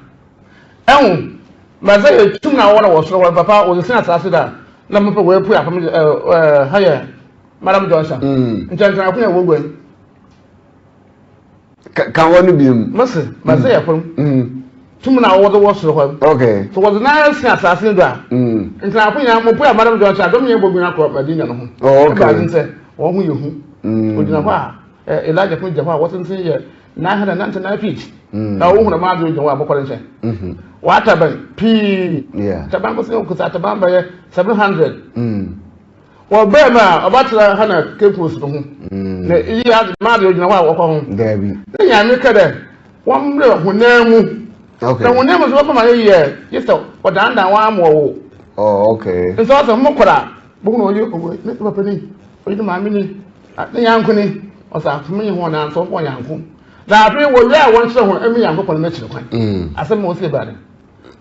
ɛho Messiah tum na wɔwɔ no wɔ soro hɔ papa wɔdze sin asaase da na mo pɛ wɔapue apam ɛɛ ɛɛ ha yɛ Madam Johnson nkyɛnkyɛn ako yɛ wɔ guan. Ka hɔ no biom. Mese, mese yɛ koro. Tumi na wɔde wɔ soro hɔ. Okay. So wɔde nan si asase no do a. Ntenafo nyinaa mo pɛ amadam jɔ nkyɛn adɔm yɛn bɔ gbin akɔ Madina no ho. Oh, okay. Ɛba adi sɛ wɔn ho yɛ hu. Ogyina hɔ a Elijah ko gyina hɔ a wɔtenten yɛ 999 feet. Na wɔn hunu maa de ogyina hɔ a bɔkɔre nkyɛn. Wɔataban pii. Taban kɔsi kɔsi ataban bɛyɛ 700. Wɔ bɛɛ mu a ɔbɛtra ha na Cape Coast no ho. Mm. Na iyi adze maa de ogyina hɔ a wɔkɔ ho. Daabi. Ne Nyame ka dɛ wɔmbrɛ honam mu. Okay. Na honam mu so wɔbɛma yɛ yɛ gye sɛ wɔdandan wɔn ama wɔwo. Oh, okay. Nso ɔsɛ mo kɔr a bohu na ɔyɛ owo ne papa ni, ɔyɛ ne maame ni, ne yanko ni. Ɔsɛ afom nye hɔn nanso wɔn yanko. Na afei wɔwie a wɔnkyerɛ hɔn emi Nyankopɔn m'ekyir kwan. Mm. Asɛm a ɔsi ebɛnadze.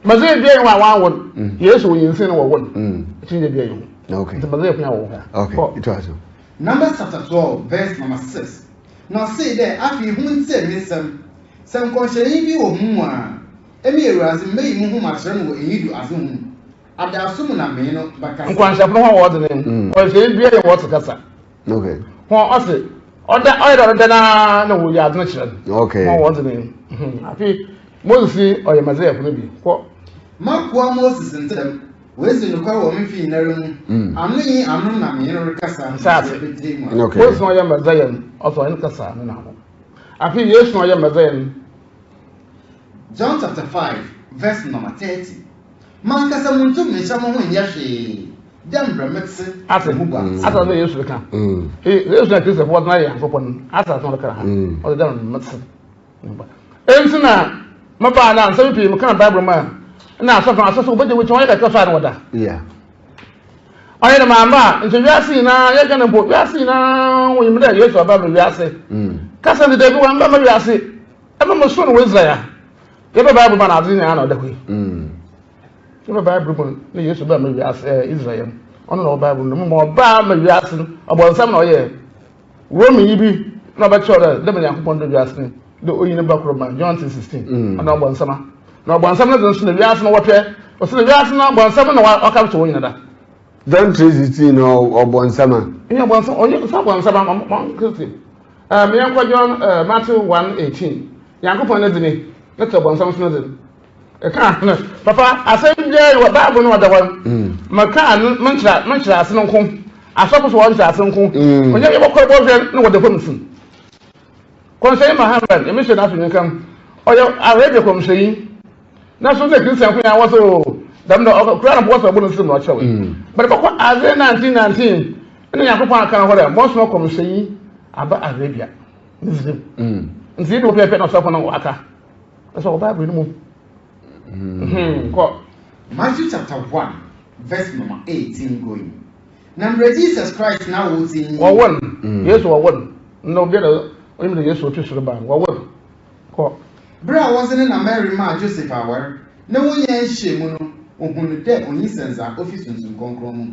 Mɛsɛ bia yi hɔ a wɔawo no mm. Yesu onyinsin no wɔwo no mm. akyinnye bia yi ho okay. nti mɛsɛ yɛ wɔ hɔ okay. It was. Numbers chapter 12 verse number 6 Na ɔsee dɛ, Afei hom ntsie me nsɛm, Sɛ nkɔnhyɛnyi bi wɔ hom mu a, emi Ewuradze meyi moho makyerɛ no wɔ enyido-adzehu mu, adaaso mu na menye no bɛkasa. Nkɔnhyɛfo no hɔn wɔdze ne nkɔnhyɛnyi bia yɛ wɔtse kasa Okay. Hɔn ɔse ɔda ɔyɛ dɛ ɔdeda naa na wɔyi adze no kyerɛ no. Okay. Hɔn wɔdze ne afei Moses ɔyɛ Messiah no bi kɔ. M'akoa Moses nntse dɛm, oedzi nokwar wɔ me mfe nyinara mu, ano nye ano na menye no rekasa, Nsaase. nkyɛ ebetsie mu a. Okay. Moses na ɔyɛ Messiah no ɔse ɔnye no kasa ano na ano. Afei Yesu na ɔyɛ Messiah no. John chapter 5 verse number 30 Mankasa munntum nnhyɛ moho nnyɛ hwee, dɛ mbrɛ metse Ase, mo bu atse. ase na Yesu reka. Yesu na Kristofo wɔdze no ayɛ Nyankopɔn no, ase asɛm ɔreka ha. Ɔdze dɛ metse. Enti na mebaa na nsɛm pii meka Bible mu a na asɔfo asɔfo wobɛgye wo kyɛn wɔyɛ kakra so a na wɔda. Ɔyɛ no maama a nkyɛ wiase nyinaa yɛ Ghana mpo wiase nyinaa wɔnyim dɛ Yesu aba ma wiase. Kasa no dabi wɔamba ma wiase. Ɛma mo so no wɔ Israel. Yɛbɛ Bible ma na adze nyinaa na ɔda hɔ yi. Yɛbɛ Bible mu na Yesu baa ma wiase ɛɛ Israel mu. Ɔno na ɔwɔ Bible no mu ma ɔbaa ma wiase no ɔbɔnsam na ɔyɛ. Romanyi bi na ɔbɛkyerɛw dɛ dɛm Nyankopɔn dɔ wiase no dɛ oyi ne ba kor ma, John 3:16, ɔno ɔbɔnsam a. Na ɔbɔnsam no dze no so na wiase no wɔpɛ, osiandɛ wiase no bɔnsam na ɔakapture hɔn nyina da. John 3:16 no ɔbɔnsam a. Nnyɛ ɔbɔnsam, ɔnnyɛ sɛ ɔbɔnsam a, ma ma Christian. Eh, ma yɛnkɔ John eh, Matthew 1:18. Nyankopɔn ne dze ni, ne tse ɔbɔnsam so ne dze. Ɛka no papa asɛm biara wɔ Bible no ɔda hɔ no. Meka no me nkyerɛ me nkyerɛase no nko. Asɔfo so wɔn nkyerɛase nko. Onyɛ yɛbɔkɔ bɔhwɛ na wɔda fam su. Kɔmhyɛnyi Muhammad, Nyame nhyira n'asomdwee nka no, ɔyɛ Arabia kɔmhyɛnyi. Na so na Christian ko yɛn wɔsɛ o dɛm na ɔkura no wɔsɛ ɔbɔ no nsam na ɔkyerɛwee. But bɔkɔ Isaiah 19:19 ɛna Nyankopɔn aka no hɔ dɛ mɔsoma kɔmhyɛnyi aba Arabia, Misrim. Nti yɛde wɔ pɛpɛ na ɔsɔfo no aka. Ɛsɛ wɔ Bible no mu. Kɔ. Matthew chapter 1 verse number 18 going. Na mbrɛ Jesus Christ n'awoo tse nye yi. Wɔwoo no, Yesu wɔwoo no, na obiara onyim dɛ Yesu ofi sor baa no, wɔwoo no. Kɔ. Ber a wɔdze ne na Mary maa Joseph awar, na wonnyaa nhyiamu no, ohun no dɛ onyinsɛn dza ofi Sunsum Krɔnkrɔn mu.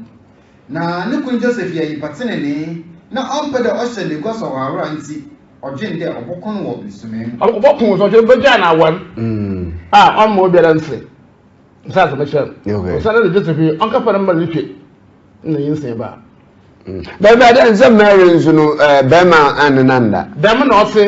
Na no kun Joseph yɛ nyimpa tsenenee, na ɔmmpɛ dɛ ɔhyɛ n'egua sɔhɔawora ntsi, ɔdween dɛ ɔbɔkõ no wɔ nsumee mu. Ɔbɔkõ no, ɔkyerɛ obegyaa no awar a ɔmma obiara nntse. Nsa asɛm kyerɛ no. Osiandɛ nna Joseph yi ɔnnkɛfa no mma no twe na nyinsɛn ba. Baabi a dɛ nsɛ Mary nso no bɛrima anne no anda. Dɛm na ɔtse,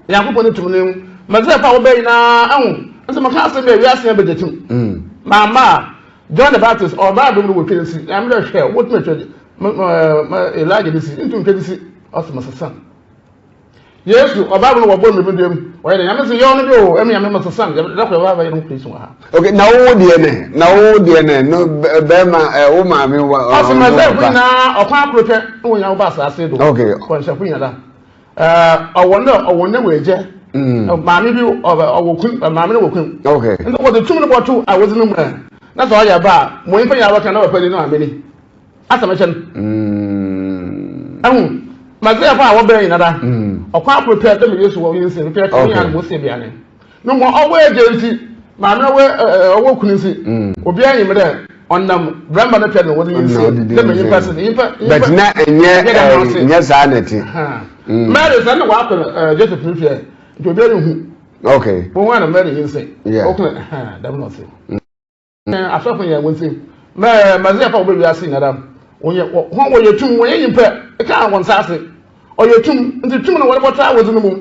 Nyankopɔn no tum no mu. Messiah fo a wɔbaa nyina, ehu, nso mekã asɛm bi a wiase nyina begye tum. Mamma a, John the Baptist, ɔbaa bɛ mu no wɔtwa ne si, Nyame dɛ hwɛ, wobotumi atwa Elijah ne si, nntum ntwa ne si, ɔse mesesa. Yesu, ɔbaa mu no wɔbɔ mmemme dua mu. Ɔyɛ dɛ Nyame se yɛ ɔno bi o, ɛmi Nyame mo sesan, yɛ dɛ kɔ yɛ ba yɛ no Kristo wɔ ha. Okay, na wo deɛ nɛ, na wo deɛ nɛ, no bɛrima ɛ wo maame wa. Ɔsɛ mɛsɛ fo nyinaa ɔkwan akoro pɛ na wɔnya wo ba asaase do. Okay. Kɔnhyɛfo nyina da. Ɛɛ ɔwɔ ne ɔwɔ ne wɔ egya. Maame bi ɔwɔ kun, maame no wɔ kun. Nti wɔdze tum no bɔto awodze no mu ɛ, na sɛ ɔyɛ ba a, ma onyimpa nyinaa bɛka na papa ni na maame ni. Asɛm kyɛ no. Ehu, Messiah a wɔbɛn nyinara, ɔkwan kor pɛ dɛ ma Yesu wɔ nyinsen pɛpɛɛpɛ, ne nyinaa no ma osie biane. No ma ɔwɔ egya ntsi, maame no ɔwɔ ɔwɔ kun ntsi, obiara nyim dɛ ɔnam brɛmba no pɛ na wɔdze nyinsen dɛ ma nyimpa se nyimpa nyimpa. But na ɛnyɛ ɛnyɛ saa na ɛte. Mary sɛ na wakɔ no Joseph ne fie nti obiara nhu. Okay. Wɔn a na Mary nyinsen. Yeah. Ɔkunu dɛm na ɔse. Asɔfo yɛ wɔn nsam. Mɛ Mɛsaya fa wɔbɛ wiase nyinara. Wɔyɛ wɔn wɔyɛ tum wɔyɛ nyimpa ɛka wɔn nsa ase. Ɔyɛ tum nti tum na wɔde bɔtɔ awɔdze no mu.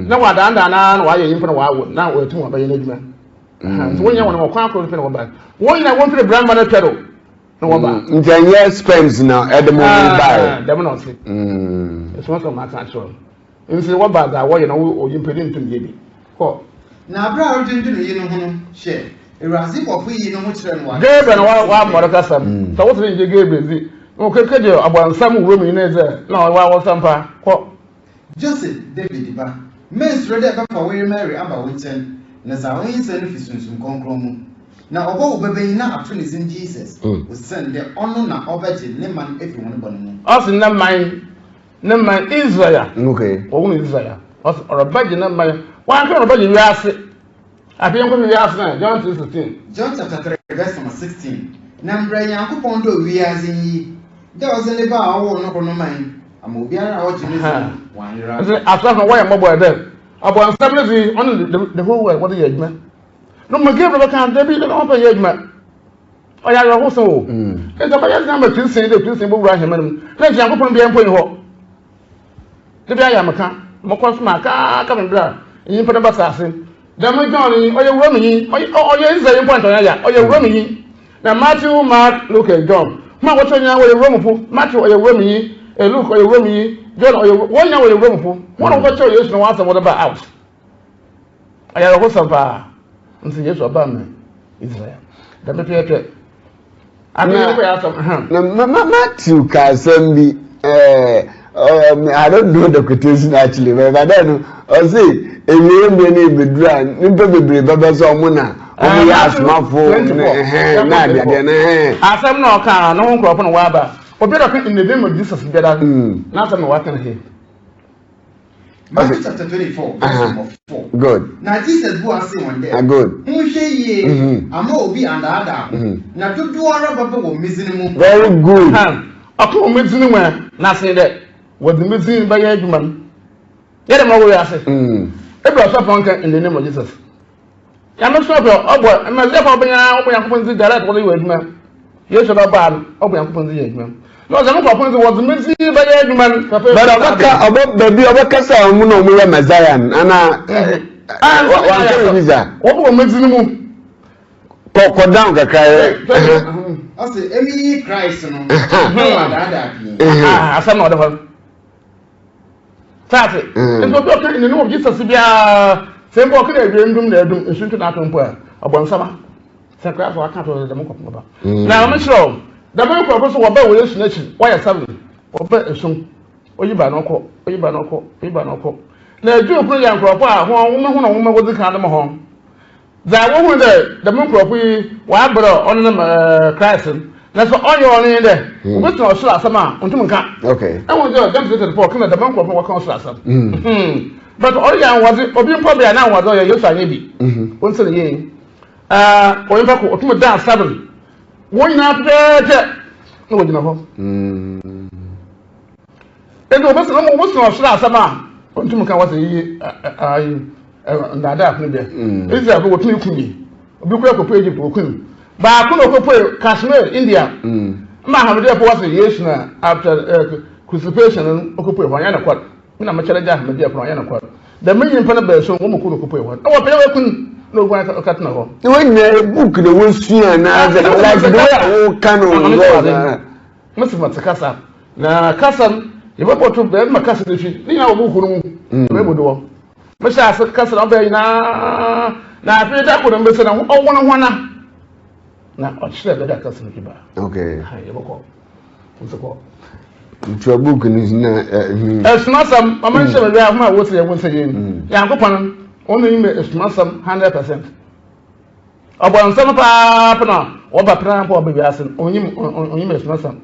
Na wɔadandan na na wɔayɛ nyimpa na wɔawo na wɔyɛ tum wɔbɛyɛ n'adwuma. Nti wɔn nyɛ wɔn wɔ kwan koro pɛ na wɔba. Wɔn nyinaa wɔn firi bramba no pɛ do na wɔba. Nti ɛnyɛ sperms na ɛde mo bae. Dɛm na ɔse. Ɛsoma sɛ ɔmo aka akyerɛ wɔn. Nti wɔba dza wɔyɛ na onyimpa bi nntum nnyɛ bi. Kɔ. Na aber a orodwendwen iyi no ho no, hwɛ, Ewuradze bɔfo yii noho kyerɛɛ no wɔ Gabriel na ɔabɔ no kasa mu. Sɛ wotse dɛ nnyɛ Gabriel dze, na ɔkɛkɛgye abɔnsam wura mu nyina dze a, nna ɔyɛ w'awɔsɛmpa. Kɔ. Joseph, David ba, mennsuro dɛ ebɛfa wo yer Mary aba wo nkyɛn, na dza onyinsɛn no fi Sunsum Krɔnkrɔn mu. Na ɔbɔwo babanyin na ato ne dzin Jesus, osiandɛ ɔno na ɔbɛgye ne man efi hɔn bɔn mu. Ɔse ne man Ne man Israel. Okay. Wɔn no Israel. Ɔsɛ ɔrebɛgye ne man. Wɔanka ɔrebɛgye wiase. Afei yɛn kɔhwɛ wiase na John 3:16. John chapter 3 verse number 16. Na mbrɛ Nyankopɔn dɔ wiadze nye, dɛ ɔdze ne Ba a ɔwoo no kor no mae, ama obiara a ɔgye no dzi no, ɔannyera. Nti asɔfo no wɔyɛ mmɔbɔ dɛ ɔbɔnsam no dze ɔno the whole world wɔde yɛ adwuma. No ma Gabriel bɛka dabi dɛ ɔmpɛ yɛ adwuma. Ɔyɛ awerɛhosɛm o. Nti ɔbɛyɛ dzen ama Christian dɛ Christian bowura ahɛnman mu na nkyɛ Nyankopɔn biara mpo nnyi hɔ. Da biara yɛ a mekã, mokɔ so maka aka me ber a nyimpa no bɛtse ase. Dɛm John yi, ɔyɛ Romenyi, ɔyɛ Israelnyi mpo a nkyɛ ɔnnyɛ ya, ɔyɛ Romenyi. Na Matthew, Mark, Luke and John, hɔn a wɔkyerɛw nyina wɔyɛ Romefo. Matthew ɔyɛ Romenyi, Luke ɔyɛ Romenyi, John ɔyɛ, hɔn nyina wɔyɛ Romefo. Hɔn na wɔbɛkyerɛw Yesu no ho asɛm wɔdze baa out. Ɔyɛ awerɛhosɛm paa. Nti Yesu ɔbaa ma Israel. Dɛm pɛpɛɛpɛ. Na na Matthew ka asɛm bi ɛɛ I don't know the quotation actually but by then no ɔse ewie mmerɛ no ebeduru a nipa bebree bɛbɛ sɛ ɔmo na ɔmo yɛ asomafo ne ɛhɛn na adeadeɛ no ɛhɛn. Asɛm na ɔka no ho nkorɔfo na wɔaba. Obi na ɔka in the name of Jesus biara n'asɛm na wɔaka no he. Matthew chapter 24, verse number 4. Good. Na Jesus bua see hɔn dɛ, ah, Good. Monhwɛ yie, amma obi anndaadaa hom, na dodowara bɛba wɔ me dzin mu. Very good. Ɔka wɔ me dzin mu ɛ, na ase dɛ wɔdze me dzin bɛyɛ edwuma no. Yɛ dɛm ɔwɔ wiase. Ebia ɔsɔfo nka in the name of Jesus. Nyame so pɛ ɔbɔ mɛsɛ fa ɔbɛnya ɔbɔ Nyankopɔn dzi direct wɔdze yɛ adwuma. Yesu na ɔbaa no ɔbɔ Nyankopɔn dzi yɛ adwuma. Na ɔdze nkorɔfo dze wɔdze me dzi bɛyɛ adwuma no. But ɔbɛka ɔbɛ baabi ɔbɛka sɛ ɔmo na ɔmo yɛ Messiah no ana wanka biribi saa. Wɔbɔ wɔn dzi no mu. Kɔ kɔ down kakra yɛ. Ɔse emi nye Christ no na ɔadaadaa pii. Asɛm na ɔde hɔ no. Saase. Nti obi ɔka in the name of Jesus biara sɛ mpo ɔka dɛ awie ndum na adum nsu nto n'ato mpo a ɔbɔ nsama. Sɛ koraa sɛ waka to dɛm nkɔfo bɛba. Na ɔmo kyerɛ o dɛm nkorɔfo so wɔbɛ wɔ Yesu n'akyi wɔyɛ sɛm wɔbɛ esum oyi ba na ɔkɔ oyi ba na ɔkɔ oyi ba na ɔkɔ. Na Jew koro yɛ nkorɔfo a hɔn nwoma ho na nwoma wɔdzi kan de ma hɔn. Dza wohun dɛ dɛm nkorɔfo yi wɔaber a ɔno nye Christ no, na sɛ ɔnnyɛ ɔno nye dɛ wobetsia ɔsor asɛm a onntum nnka. Ehu dɛ James 3:34 kã dɛ dɛm nkorɔfo no wɔkã ɔsor asɛm. But ɔreyɛ anwanwadze, obi mpo bea n'anwanwadze ɔyɛ Yesu annyɛ bi. Onntsi no yie. Onyimpa kor otum dan seven, hɔn nyina pɛpɛɛpɛ na wogyina hɔ. Enti wɔbɛsena wɔn wɔbɛsena ɔsoro asɛm a ɔntum nka wɔsɛ yiye ayi ndaadaa kono bia. Israel fo wɔtumi kum bi. Obi kura kɔpue Egypt wɔkum. Baako na ɔkɔpue Kashmir India. Ma Ahmadiyya fo wɔsɛ Yesu na after crucifixion no ɔkɔpue hɔ ɔnyɛ nokwar. Me na mekyerɛ gya Ahmadiyya fo no ɔnyɛ nokwar. Dɛm nyimpa no baason wɔn mu kor na ɔkɔpue hɔ. Na wɔpɛ dɛ wɔkum na oguan kɔtena hɔ. Na wɔn nyinaa book na wɔsua na like the way a wɔka no. Mese mate kasa, na kasa no, yɛbɛbɔ to baabi ma kasa no fi, ne nyinaa wɔ buku no mu, mɛbu doɔ. Mehyɛ ase kasa na ɔbɛyɛ nyinaa, na afei da koro no mbɛsɛ na ɔwɔ no hwana, na ɔkyerɛ baabi a kasa no fi ba. Okay. Yɛbɛkɔ, nso kɔ. Ntua book no na Esumasɛm, ma menhyɛ me wia ho a wɔsi yɛn ho sɛ yɛn. Nyankopɔn, ɔno nyim esumasɛm 100%. Ɔbɔnsam paa pɛ na ɔba paa mpo ɔba wiase no, onyim onyim esumasɛm.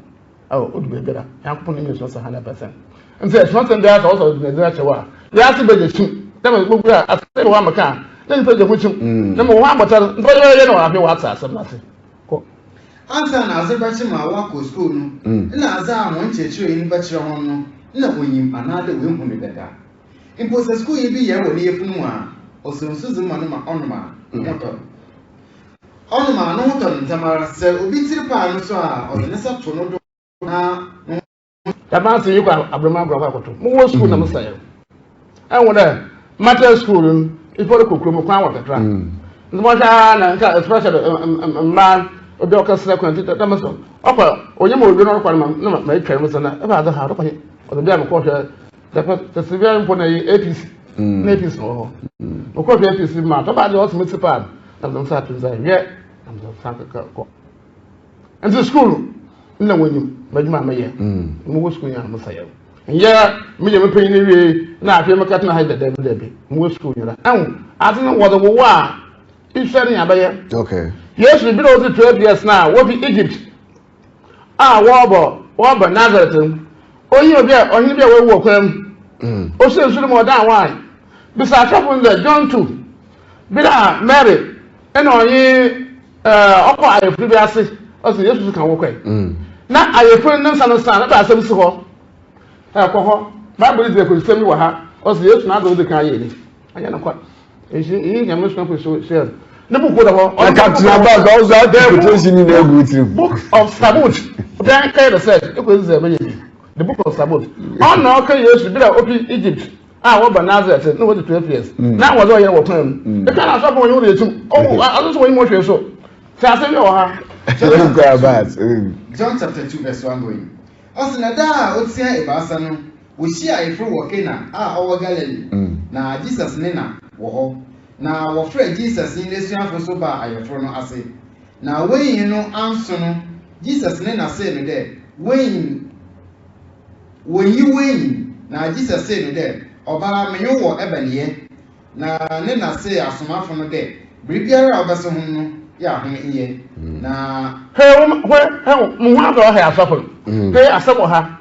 Awo odu beebiara, Nyankopɔn nyim esumasɛm 100%. Nti esumasɛm biara sɛ ɔsɔ ɔdze n'edzi akyerɛ wo a, wiase bɛgye kyim. Dɛ ma gbogbo a asɛm bi wɔ hɔ a meka a, na nyimpa gye ho kyim. Na mowɔ hɔ abɔtar, nti wɔyɛ na wɔahwɛ wɔatse asɛm no ase. Kɔ. Ansaana adze bɛkye ma wɔakɔ skuul no, nna adze a hɔn kyerɛkyerɛnyi no bɛkyerɛ hɔn no, nna onyim anaadɛ oehu no dada. Mpo sɛ skuulnyi bi yar wɔ ne yafun mu a, ɔsɔ nsu dze ma no ma ɔnom a, no ho tɔ no. Ɔnom a, no ho tɔ no ntsɛmara. Sɛ obi tsir paa no so a, ɔdze ne nsa to no do na no ho. Dɛm asɛm yi kɔ abrɛma agorɔ akɔ akɔto. Mowɔ sukuu na mesa yɛ. Ɛho dɛ matɛ sukuu no ifɔ de kɔ kurom kwan wɔ kakra. Nti mo hwɛ ara na nka especially mmaa obi a ɔkɛsrɛ kwan ti dɛm so ɔkɔ onye ma owie no ɔkɔ no ma na ma etwa mu sɛ na ɛbɛ adze ha ɔkɔ he ɔdze bi a mekɔ hwɛ dɛpɛ tɛsɛ bi a mpo na yi APC na APC wɔ hɔ. Mekɔ hwɛ APC ma tɔba adze ɔsɛ me ti paa na mede nsa ato nsa hwɛ na mede nsa kɔ. Nti skuul nna wonyim m'edwuma a meyɛ. Mowɔ skuul nyina mesa yɛ. Nnyɛ meyɛ me panyin wie na afei mekɛtsena ha dɛ dabi dabi. Mowɔ skuul nyina. Ehu, adze no wɔdze wo a isua no nyia bɛyɛ. Okay. Yesu ber a odzi 12 years no a wofi Egypt a wɔrobɔ wɔreba Nazareth no, onyim obi a ɔhen bi a oewu wɔ kwan mu. Osuo nsu no ma ɔdan wine. Bisa asɔfo no dɛ John 2, ber a Mary na ɔnye Ɔkɔ ayeforo bi ase, ɔsɛ Yesu nso ka wo kɔe. Na ayeforo no ne nsa no sa, na bɛ asɛm si hɔ. Ɛkɔ hɔ. Bible dzi akorisɛm bi wɔ ha. Ɔsɛ Yesu n'adze a odzi kan ayɛ ni. Ɔnyɛ no kwa. Nti iyi Nyame somafo so hyɛɛ no. Ne book da hɔ. Na Captain Abbas ɔwɔ so ati quotation ni na egu tirim. Book of Sabot. Obiara kɛyɛ research. Ekɔ Israel bɛyɛ bi. The Book of Sabot. Ɔna ɔka Yesu bi a ofi Egypt a wɔba Nazareth na wɔdze 12 years. Na wɔdze ɔyɛ wɔ kwan mu. Eka na asɔfo wɔnye wɔn etum. Ɔwɔ ɔno nso wɔnye mu hwee so. Sɛ asɛm bi wɔ ha. Yɛnkɔ Abbas. John chapter 2 verse 1 going. Ɔse na da a otsia ebiasa no, wohyiaa ayefor wɔ Cana a ɔwɔ Galilee, na Jesus ne na wɔ hɔ. Na wɔfrɛɛ Jesus nye n'esuafo so baa ayefor no ase. Na wenyin no annso no, Jesus ne na see no dɛ, Wenyin, wonnyi wenyin. Na Jesus see no dɛ, Ɔbaa, menye wo wɔ ebɛn yɛ? Na ne na see asomafo no dɛ, Biribiara a ɔbɛse hom no, yɛ a hom nyɛ. Na. Hwɛ wo hwɛ hwɛ mo ho adɔ ha yɛ asɔfo no. Hwɛ asɛm wɔ ha.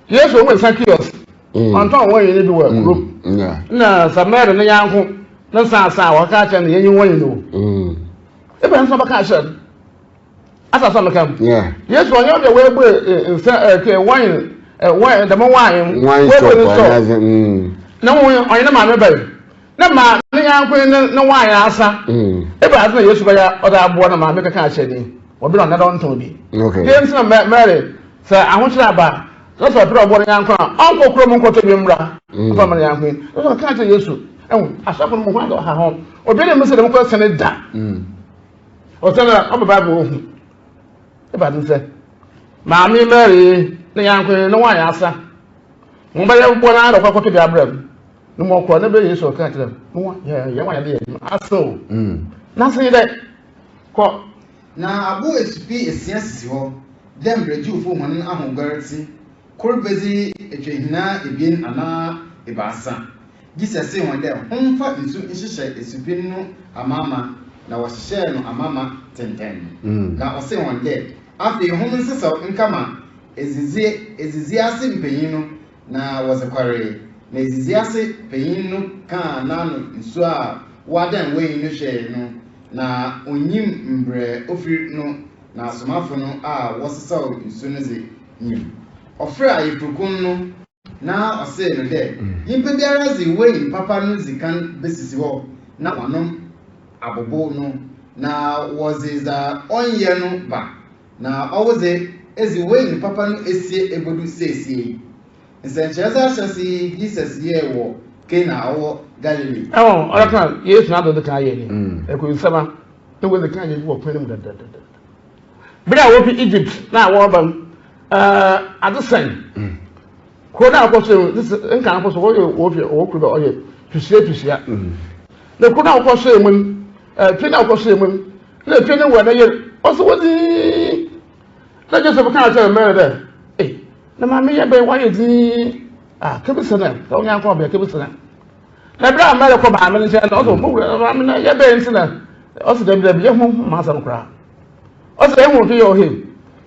Yesu ɔwɔ nsa kiosk. Ɔntɔn wɔn yɛn bi wɔ kurom. Na sɛ Mary ne yanko ne nsa asa a wɔka kyerɛ no yɛnyi wɔn yɛn o. Ebɛn nso bɛka akyerɛ no. Asa sɛ meka mu. Yesu ɔnyɛ ɔdeɛ wɔabue nsa ɛkɛ wɔn wɔn dɛm wɔn wɔabue ne sɔ. Na wɔn ɔnyɛ ne maame bɛyi. Ne maa ne yanko ne ne wɔn asa. Ebɛn ase na Yesu bɛyɛ ɔde aboa na maame kɛkɛ akyerɛ ni. Wɔbi na ɔnɛ dɛ ɔntɔn bi. Deɛ nti na Mary sɛ ahokyerɛ aba na sɛ ɔpɛ dɛ ɔboa ne yanko a ɔnkɔ kurom nkɔtɔ bi mmra ɔfa ma ne yanko yi. Ɛsɛ ɔka kyerɛ Yesu ɛho asɔfo no mu ho adɔ ɔha ho. Obi ne mmisa dɛm kɔ sɛne da. Ɔsɛ na ɔba Bible ohu. Ɛba ne sɛ maame Mary ne yanko yi ne wɔn ayɛ asa. Wɔn bɛyɛ bɔ na adɔ kɔkɔtɔ bi abrɛ mu. Ne mu ɔkɔ ne bɛ Yesu ɔka kyerɛ mu. Wɔn yɛ yɛ wɔn ayɛ de yɛ adwuma asa o. N'ase yi dɛ kɔ. Na abo esupi esia sisi hɔ, dɛ mbrɛ Jewfo hɔn ahoguar tse, kor bedzi etwahina ebien anaa ebiasa. Jesus see hɔn dɛ, Hom mfa nsu nhyehyɛ esupin no amaama, na wɔhyehyɛɛ no amaama tsentsɛnn. Na ɔsee hɔn dɛ, Afei hom nsesaw nkama edzidzi edzidzi ase mpanyin no Na wɔdze kɔree, na edzidzi ase panyin no kãa n'ano nsu a ɔadan wenyin no hwɛe no, na onnyim mbrɛ ofir no na asomafo no a wɔsesaw nsu no dze nyim. Ɔfrɛɛ ayeforkun no, na ɔsee no dɛ, Nyimpa biara dze wenyin papa no dzi kan besisi hɔ na wɔanom abobow no, na wɔdze dza ɔnnyɛ no ba, Na ɔwodze, edze wenyin papa no esie ebodu sesei. Nsɛnkyerɛdze ahyɛse yi Jesus yɛe wɔ Cana a ɔwɔ Galilee. Ɛwɔ ɔreka a Yesu n'adze dze kan yɛe nye ekunsɛm a na woedzi kan ayɛ bi wɔ kwan no mu dadaadada. Ber a wofi Egypt na wɔreba no, adze sɛn. Kurow no a wɔkɔsoɛɛ mu no, nkan mpo so wɔyɛ wofi wɔ kurow bi a ɔyɛ tusua tusua. Na kurow no a wɔkɔsoɛɛ mu no, fie no a wɔkɔsoɛɛ mu no, Nna efie no wura ne yer, ɔse wɔ dzinn. Nna Joseph kaa kyerɛɛ Mary dɛ, Ei, Na maame yɛ bɛn wayɛ dzinn ah kebisa no sɛ wo nyanko ɔbɛn kebisa no. Na bere a Mary kɔ maame no nkyɛn no ɔsɛ mo wura maame no yɛ bɛn nti na ɔsɛ dɛbi dɛbi yɛ ho ma asɛm koraa. Ɔsɛ ehu fi yɛ ɔhe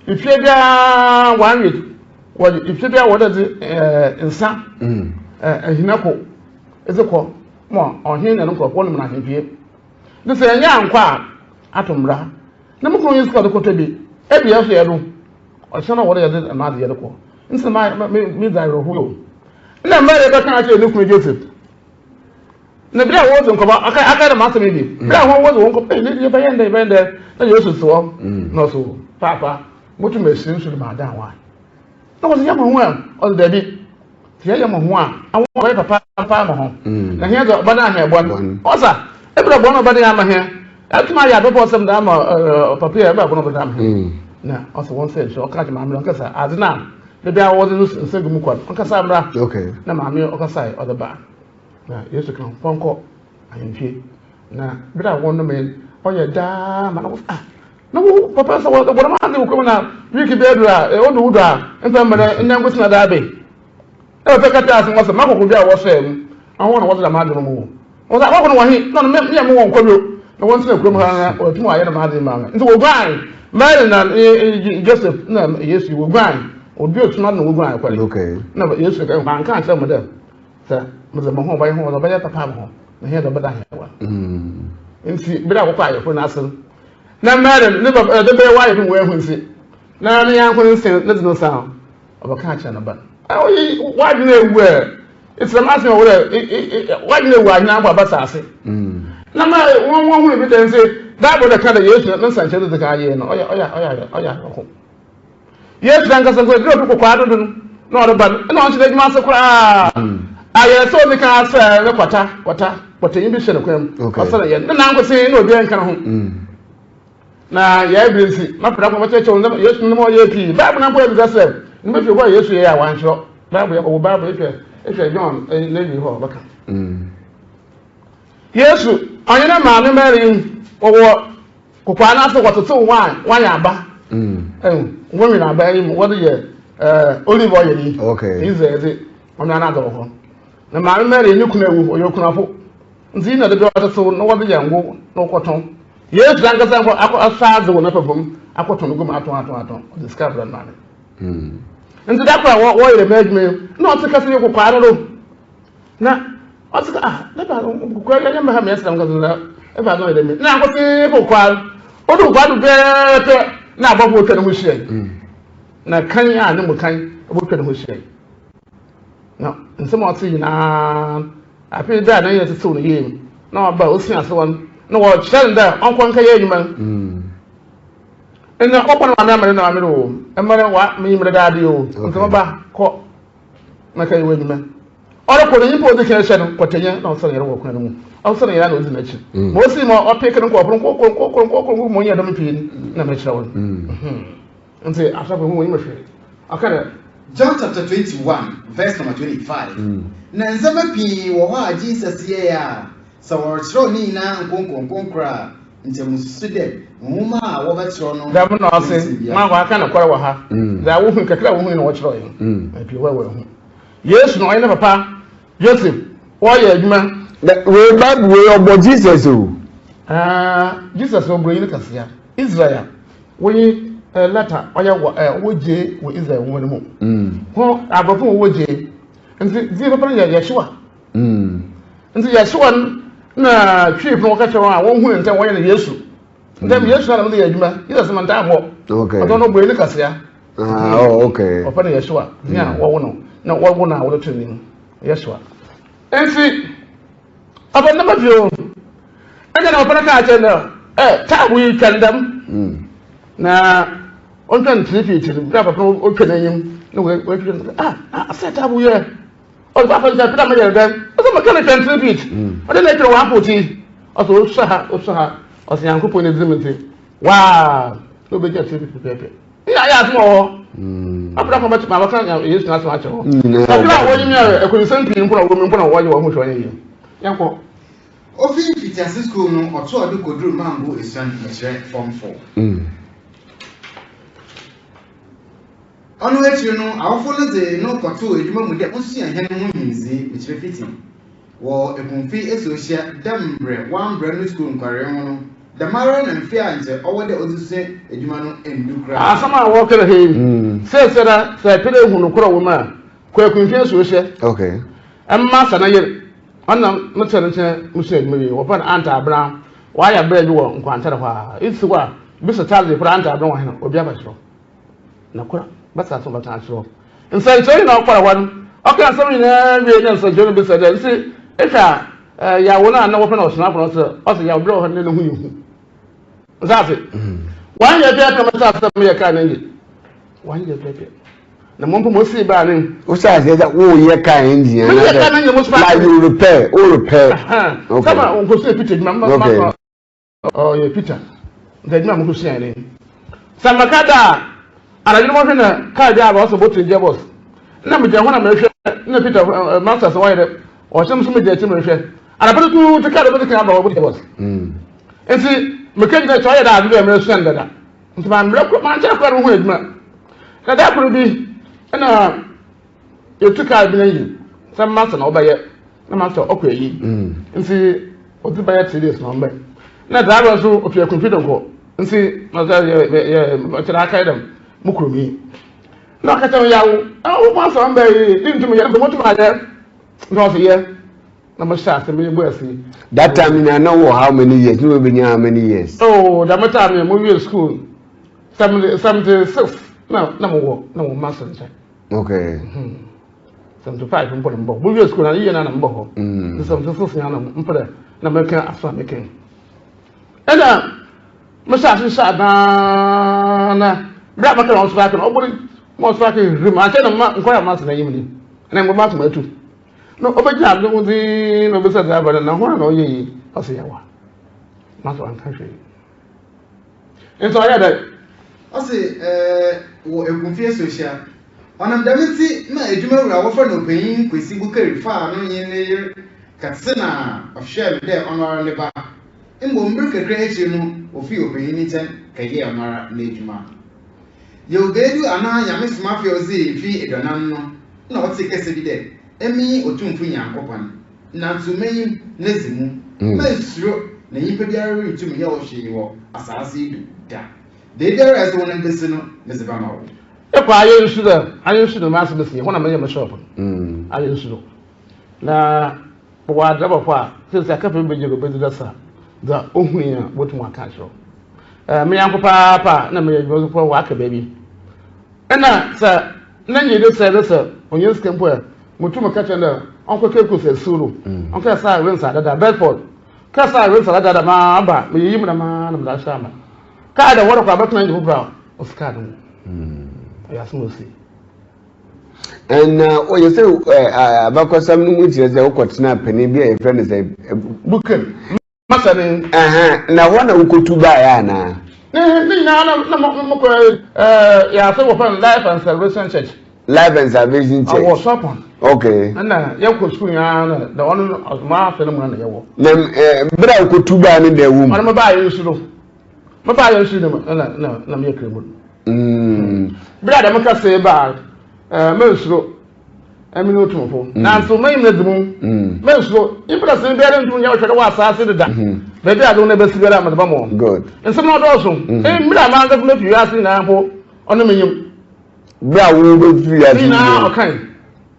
efie biara one week wɔ efie biara wɔde dze ɛɛ nsa ɛɛ ahina ko ɛdze kɔ ma ɔhen na ne nkorɔfoɔ nom na ahemfie. Ne sɛ ɛnyɛ ankɔ a ato mmara na mo kunu yi sika ɔde kɔtɔ bi ebi ɛso yɛ no. Ɔhyɛ na wɔde yɛde ɛma adeyɛ no kɔ. Nti na ma me me dza awerɛhow o. Nna Mary bɛka akyerɛ ne kunu Joseph. Na bere a wɔdzi nkɔmmɔ, aka aka dɛm asɛm yi bi. Bere a wɔn wɔdzi wɔn nkɔmmɔ, ɛyɛ yɛbɛyɛ ndɛ yɛbɛyɛ ndɛ na Yesu te hɔ. Na ɔso paapa, motum esi nsu no ma adan wine. Na wɔdze yɛ mo ho ɛ, ɔdze dabi. Sɛ yɛyɛ mo ho a, awo ɔbɛyɛ papa paa mo ho. Na hɛn dze ɔbɛdan hɛn bɔn. Ɔsa, ebɛrɛ bɔn na ɔbɛdan ama hɛn? Ɛtum ayɛ abɛbɔ ɔsɛm dze ama papa yi a, ebɛrɛ bɔn na ɔbɛdan ama hɛn? Na ɔsɛ wɔn sɛ nhyɛ ɔka kyerɛ maame no ɔnkasa adze no a beebi a wɔdze no nsa gu mu kɔ no ɔnkasa mbra. Na maame ɔkasae ɔdze baa. Na Yesu ka pɔnkɔ ahemfie. Na ber a wɔnomee no, ɔyɛ daa ma na wɔsɛ ah Na wo papa sɛ wɔ wɔn ade wɔ kurom na week bi aduru a ɔdu wo do a mfa mmerɛ nnɛ nkosi na daa be. Na papa ka kyerɛ asɛm wɔ sɛ makɔkɔ bi a wɔsɛɛ mu ahɔ na wɔdze dɛm ade no mu wɔ. Wɔsɛ akɔkɔ no wɔ he na ɔno me me wɔ nkɔ bio na wɔntena kurom ha na wɔatum ayɛ dɛm ade ma me. Nti wɔguan Mary na Joseph na Yesu wɔguan obi otum ade na wɔguan kɔre. Okay. Na Yesu ka manka ankyerɛ mo dɛ sɛ medze mo ho ɔbɛyɛ ho ɔbɛyɛ papa mo ho na hɛn dɛ ɔbɛda hɛn wa. Nti bere a wɔkɔ ayeforo no ase no Na Mary ne ba ɛde bɛyɛ wayɛ bi wɔahu nti na ne yanko no nse ne de no san ɔbɛka akyerɛ ne ba no oyi wadwene ewu ɛ esrɛ ma asɛm ɔwɔ wadwene ewu ahene akɔ aba saase na ma wɔn wɔn hunu bi dɛ nse Bible dɛ ka dɛ Yesu ne nsɛnkyerɛ de ka ayɛ no ɔyɛ ɔyɛ ɔyɛ ɔyɛ ɔko Yesu ankasa nso ɛduru obi kɔkɔɔ adodo no na ɔreba no ɛna ɔnhyɛ n'adwuma ase koraa ayɛ sɛ ɔde kan asɛ ne kwata kwata kwata yi bi hyɛ ne kwan mu ɔsɛ ne yɛ ne nan nkosen na obiara nka ne ho na yɛ bere nti mapere akɔ mɛkyerɛkyerɛ wɔn Yesu no ma ɔyɛ pii Bible na mpo yɛ bisa sɛ ne bɛfie hɔ a Yesu yɛ a wankyerɛ Bible yɛ ɔwɔ Bible ehwɛ ehwɛ John n'awie hɔ ɔbɛka Yesu ɔnye ne maame Mary wɔwɔ Kokoa no ase wɔtsetsew wine wine aba. Ehu, wɔnwen aba yi mu wɔdze yɛ ɛɛ olive oil yi. Okay. Israel dze ɔno ara n'adze wɔ hɔ. Na maame Mary ne kunu ewu, ɔyɛ okunafo. Ntsi yi na de bi ɔtsetsew na wɔdze yɛ ngo na wɔkɔtɔn. Yesu ankasa nkɔ akɔ asɔ adze wɔ n'apampam akɔtɔn gu mu atɔn atɔn atɔn ɔdze sika brɛ ne maame. Ntsi da kor a wɔyɛ dɛm edwuma yi, nna ɔtse kɛse yi kokoa no do. Na ɔse ah ne ba kura yɛ mma ha mmiɛnsa na nkasa na ɛfa no yɛ dɛ mi na akɔse kɔ kwa odu kwa do pɛɛpɛ na abɔfo otwa ne ho hyia yi mm. na kan a ne mu kan ɔbɛtwa ne ho hyia yi na nsɛm a ɔte nyinaa afei bɛɛ a na yɛ tetew no yie mu na ɔba osi ase wɔn na wɔkyerɛ no dɛ ɔnkɔ nkɛyɛ adwuma no mm. ɛna ɔkɔ no maame amene na maame no o ɛmɛrɛ wa menyim dɛ daade o nsɛm ɔba kɔ na kɛyɛ w'edwuma. Ɔrokɔ no, nyimpa a odzi kan hyia no, kɔtɛnyɛ na ɔsan yar wɔ kwan no mu. Ɔsan yar na odzi n'ekyir. Ma osii ma ɔpeek no nkorɔfo no nkorkor nkorkor nkorkor nkorkor ma onyia dɔm pii no na merekyerɛ wo no. Ntsi asɔfo no wonyim hwee. Ɔka dɛ. John chapter 21 verse number 25, Na ndzɛmba pii wɔ hɔ a Jesus yɛe a sɛ wɔrekyerɛw ne nyina nkonkonkonkor a, nkyɛ mususu dɛ nwoma a wɔbɛkyerɛw no Dɛm na ɔse, rennsen biara. Ma wɔaka nokwar wɔ ha, dza wohun, kakra a wohun na wɔkyerɛwee no, na pii wɔ hɔ a woennhu. Yesu na ɔnye ne papa Joseph wɔreyɛ edwuma. Na wei Bible wei ɔbɔ Jesus o. Ah, Jesus wɔ bronyi no kɛseɛ. Israel wonyi eh, lɛta ɔyɛ wɔ eh, ɔwɔ gye wɔ Israel nwoma no mu. Ho aborɔfo wɔ gye. Nti dzin papa no yɛ Yeshua. Nti Yeshua no na Twi no wɔka kyerɛ wɔn a wɔn hu ne ntɛm wɔyɛ no Yesu. Ntɛm Yesu na wɔde yɛ adwuma. Jesus ma ntaa mmɔ. Okay. Ɔtɔ no bronyi no kɛseɛ. Ah, oh, okay. Wɔfrɛ no Yeshua, din a wɔwo no na wɔwo no a wɔde to ne din Yeshua. Nti, ɔbɛ nnama bio. Ɛnna na ɔpɛ no kaa kyerɛ no ɛ taabu yi twɛn dɛm. Mm. Na ɔntwɛn 3 feet no, bere a papa no ɔtwa n'anim na wɔatwa no ah, ah, asɛ taabu yɛ. Ɔsɛ papa nkyɛn pita meyɛ dɛn? Ɔsɛ meka no twɛn 3 feet. Ɔde na atwa wɔn apɔti. Ɔsɛ ɔsɔ ha, ɔsɔ ha. Ɔsɛ Nyankopɔn ne dirim nti. Waa, na ɔbɛgya 3 feet pɛpɛɛpɛ. Ní ayé asem wɔ hɔ. Apra kɔn bɛtuma abɛka Yesu n'asɛm akyerɛ hɔ. Kakra a wɔnyim yɛ akunsɛm pii mpo na wɔwɔ mu mpo na wɔyɛ wɔn ho hwɛ ɔnyɛ yie. Yɛnkɔ. Ofi mfitiase skuul no ɔtoaa do kodur Mango Esuan mekyerɛ Form 4. Ɔno ekyir no, awofo no dze no kɔtoo edwuma mu dɛ onsua hɛn ho nyimdzee, mekyerɛ fitsi. Wɔ Ekumfi Esuohyia, dɛ mbrɛ ɔambrɛ no skuul nkɔree ho no, dɛmara na mfe a nkyɛ ɔwɔ dɛ ɔdze sua edwuma no enndu koraa. Asɛm a wɔreka no ha yi, seseiara sɛ epɛ dɛ ihu nokwar a ɔwɔ mu a, kɔ Ekumfi Esuohyia. Okay. Mma sɛ ne yer, ɔna metsena ne nkyɛn musua edwuma yi, wɔfrɛ no Aunt Abena, ɔayɛ bra bi wɔ Nkwanta hɔ a. Isi hɔ a, bisa Charlie koraa Aunt Abena wɔ hen a, obiara bɛkyerɛ wo. Na kor bɛtse ase bɛka akyerɛ wo. Nsɛnkyerɛw nyina ɔkɔr hɔ no, ɔkaa nsɛm nyina wiei na nsɛnkyerɛw no bisa dɛ, Ntsi ehwɛ a, yaw no a nna wɔfrɛ no ɔsomafo no ɔse, ɔse yaw ber wɔ hɔ no nna no ho yɛ hu. Ntse ase? Wɔannyɛ pɛpɛɛpɛ na mɛtse ase dɛ meyɛ kaar no engine. Wɔannyɛ pɛpɛɛpɛ. Na mbom mpo mosii baa no. Wohyɛ aseɛ sɛ woyɛ car engine Meyɛ car no engine mo spark. Like you repair, wo repair. Okay. Sɛ ma nkosua Peter adwuma ma ma Ɔyɛ Peter. Nti adwuma a mokɔ suae ne. Sɛ mɛka da a, anadwo no mɔhwɛ na kaa bi aba ɔsɛ bɔtɔ gya bɔs. Na megyina hɔ na mehwɛ na Peter master sɛ wayɛ dɛ ɔhyɛ me so megyina akyi mehwɛ. Anapa tutuutu kaa de bɛdi kan aba hɔ bɔtɔ gya bɔs. Nti meka gyina akyi ɔyɛ dɛ ade dɛ meresua no dada. Nti mammerɛ kora mankyerɛ kora no ho adwuma. Na da koro bi na yɛtu kaa bi no yi sɛ master na ɔbɛyɛ. Na master ɔkɔ ayi nti ɔdze bɛyɛ 3 days na ɔmbɛ na driver nso ofi akunfi donkɔ nti na ɔsɛ yɛ yɛ yɛ kyerɛ aka yɛ dɛm mo kurom yi na ɔka kyerɛ yawo ɛwɔ master ɔmbɛ yi ne ntum yɛ no mo tum ayɛ na ɔsɛ yɛ na mo hyɛ ase mo yɛ bu ase. That time na na wɔ how many years na wɔbɛnya how many years. Oh dɛm time yɛ mo wie school 76 na mo wɔ na mo master nkyɛn. Okay. 75 mpo na mbɔ. Mo wie school na yie na na mbɔ hɔ. Nti 76 na na mpɛ dɛ na mɛka aso a mɛka. Ɛna mehyɛ ase hyɛ adaa na bere a mɛka na ɔsoro aka no ɔbɔ ne ma ɔsoro aka hwehwɛ mu ankyɛ na ma nkɔyɛ ama ase na yim ni ɛna mbɔ ma asoma atu. Na ɔbɛgyina ade ho dzinn na ɔbɛsɛ driver no na ho a na ɔyɛ yi ɔsɛ yawa. Maso anka hwee. Nti ɔyɛ dɛ. Ɔse eh, wɔ Ekumfi Esuohyia. Ɔnam dɛm ntsi na edwumawura a wɔfrɛ no Ɔpanyin Kwesi Bukari faa no nye ne yer kɛtsenaa ɔhwɛɛ no dɛ ɔnoara ne ba. Mbom mber kakra ekyir no ofii ɔpanyin ne nkyɛn kɛyɛɛ ɔnoara n'edwuma. Yew beedu anaa Nyame somafo a odzii mfe eduanan no nna ɔtsee kasa bi dɛ, Emi nye Otumfo Nyankopɔn. Nantsew m'enyim na dzi mu. Mennsuro, na nyimpa biara runntum nnyɛ wo hwee wɔ asaase yi do da. Beebiara a edze wo nan besi no, medze bɛma wo. Ekɔ Ayensu dɛ, Ayensu na m'ase besi, hɔ na meyɛ me shop no, Ayensu no. Na mowɔ adrabafo a sesei akɛfa bi bɛgye do bedzi dɛ sa dza ohui a obotum ɔaka akyerɛ wo. Me nyɛnko paapa a nna meyɛ edwuma so koraa ɔaka beebi. Nna sɛ n'enyi do sɛɛ no sɛ onnya sika mpo a, mutum ka kyerɛ no dɛ ɔnkɔ Cape Coast esiw no, ɔnkɛyɛ saa rinse adada, Bedford, kɛyɛ saa rinse adada dɛm ara aba, meyiyi mu dɛm ara na medze ahyɛ ama. Kaa dɛ wɔrokɔ abɛtsena engine fofor a ɔsi kaa no mu. Ɔyɛ asɛm a osi. Ɛna ɔyɛ sɛ abakɔsɛm no mu kyerɛ sɛ wokɔtena panin bi a yɛfrɛ no sɛ Bukem. Masa ne. Na hɔ na wokɔtu baeɛ anaa? Ne ne nyinaa na na mo kɔ ɛɛ yɛ ase wɔ fɛn Life and Salvation Church. Life and Salvation Church. Ɔwɔ Sɔpɔn. Okay. Ɛna yɛ kɔ sukuu nyinaa na na ɔno ɔmo afɛ no mu na yɛ wɔ. Na ɛɛ bere a wokɔtu baa no dɛ wɔ mu. Ɔno mo baa yɛ nsu no mo baa yɛ nsu no mu ɛna na na mo yɛ kiri mu. Bere a dɛm kasa yi baa ɛɛ mɛ nsuro. Ɛmi ne otumfo. Nanso mɛyi no adi mu. Mensuro. Nyimpa na sɛn biara nntum nnyɛ ɔhwɛ dɛ wɔ asaase do da. Beebi a adze no besi biara medze bɛma wɔn. Nsɛm no ɔdɔɔ so. Mber a mankasa mefi wiase nyinaa mpo, ɔno minyim. Ber a wobefi wiase nyinaa. Nyinaa ɔkae.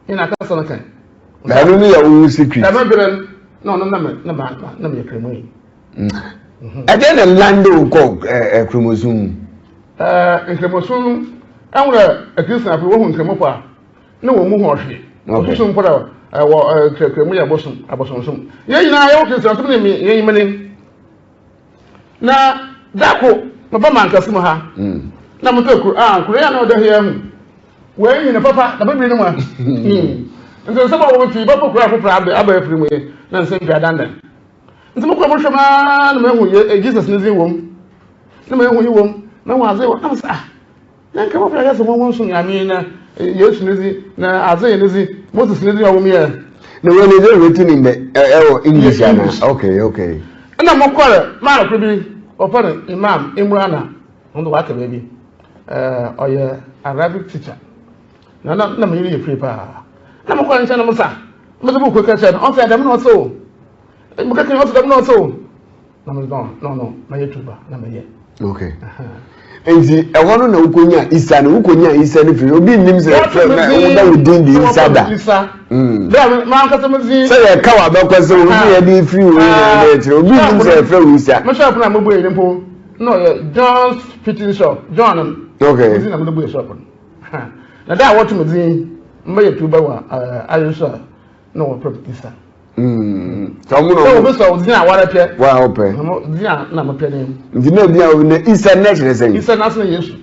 Nyinaa kasa no kae. Na ɛno no yɛ wo secret. Dɛm ber no, na ɔno na me na ma na meyɛ kramanyi. Ɛdɛn na lande wo kɔ nkramosom mu? Nkramosom no, ɛho dɛ Akristianfo wohu nkramofo a, na wɔn mu ho ɔhwe. Ɔsusu mpo dɛ wɔ nkrakramu yɛ bosom abosonsom. Yɛn nyinaa yɛwɔ Kristiansom ne yɛn nyimene. Na dako meba mankasa mu ha na motɔ kuro a kuro yɛ na ɔda ha hu. Wɔn nyina papa na bɛbiri no mu a. Nti nsɛm a wɔn pii bɛkɔ kuro afoforɔ abɛ aba afiri mu yi na nsɛm pii adandan. Nti mokɔ mohwɛ maa na mahu yɛ Jesus ne dzin wom. Na mahu yi wom. Mahu adze wɔ na mesɛ ah Na nka wɔfrɛ yɛ sɛ wɔn wɔn som Nyame na Yesu ne dzi na Isaiah ne dzi Moses ne dzi a wɔn yɛ. Na wɔn ne dzi written in the ɛwɔ English ana okay okay. Ɛna mo kɔrɛ maa koro bi wɔfrɛ no Imam Imrana ɔno waka baabi ɛɛ ɔyɛ Arabic teacher. Na na na menye no yɛ free paa. Na mokɔ ne nkyɛn na mesa. Medze buukuu kɛkyerɛ no, ɔse dɛm na ɔtse o. Mekɛkɛ ɔse dɛm na ɔtse o. Na medze no no no mɛyɛ tuba na mɛyɛ. Okay. Nti ɛhɔ no na wokonya Isa no wokonya Isa no firi obi nnim sɛ yɛfrɛ na woda wo din de Isa da. Sɛ yɛka wɔ abɛkɔ sɛ obi yɛde firi wo nyinaa na yɛkyerɛ obi nnim sɛ yɛfrɛ wo Isa. Me shop na mobue no mpo na ɔyɛ John's fitting shop John. Okay. Mo na mo bue shop no. Na da a wɔto me dzin mbɛyɛ tuba wɔ Irish a na wɔfrɛ me Isa. Sɛ ɔmo na ɔmo. Sɛ obi sɔ dzin a wara pɛ. Wa ɔpɛ. Ɔmo dzin a na mepɛ ne. Nti na bi a na Isa na kyerɛ sɛn. Isa n'ase na Yesu.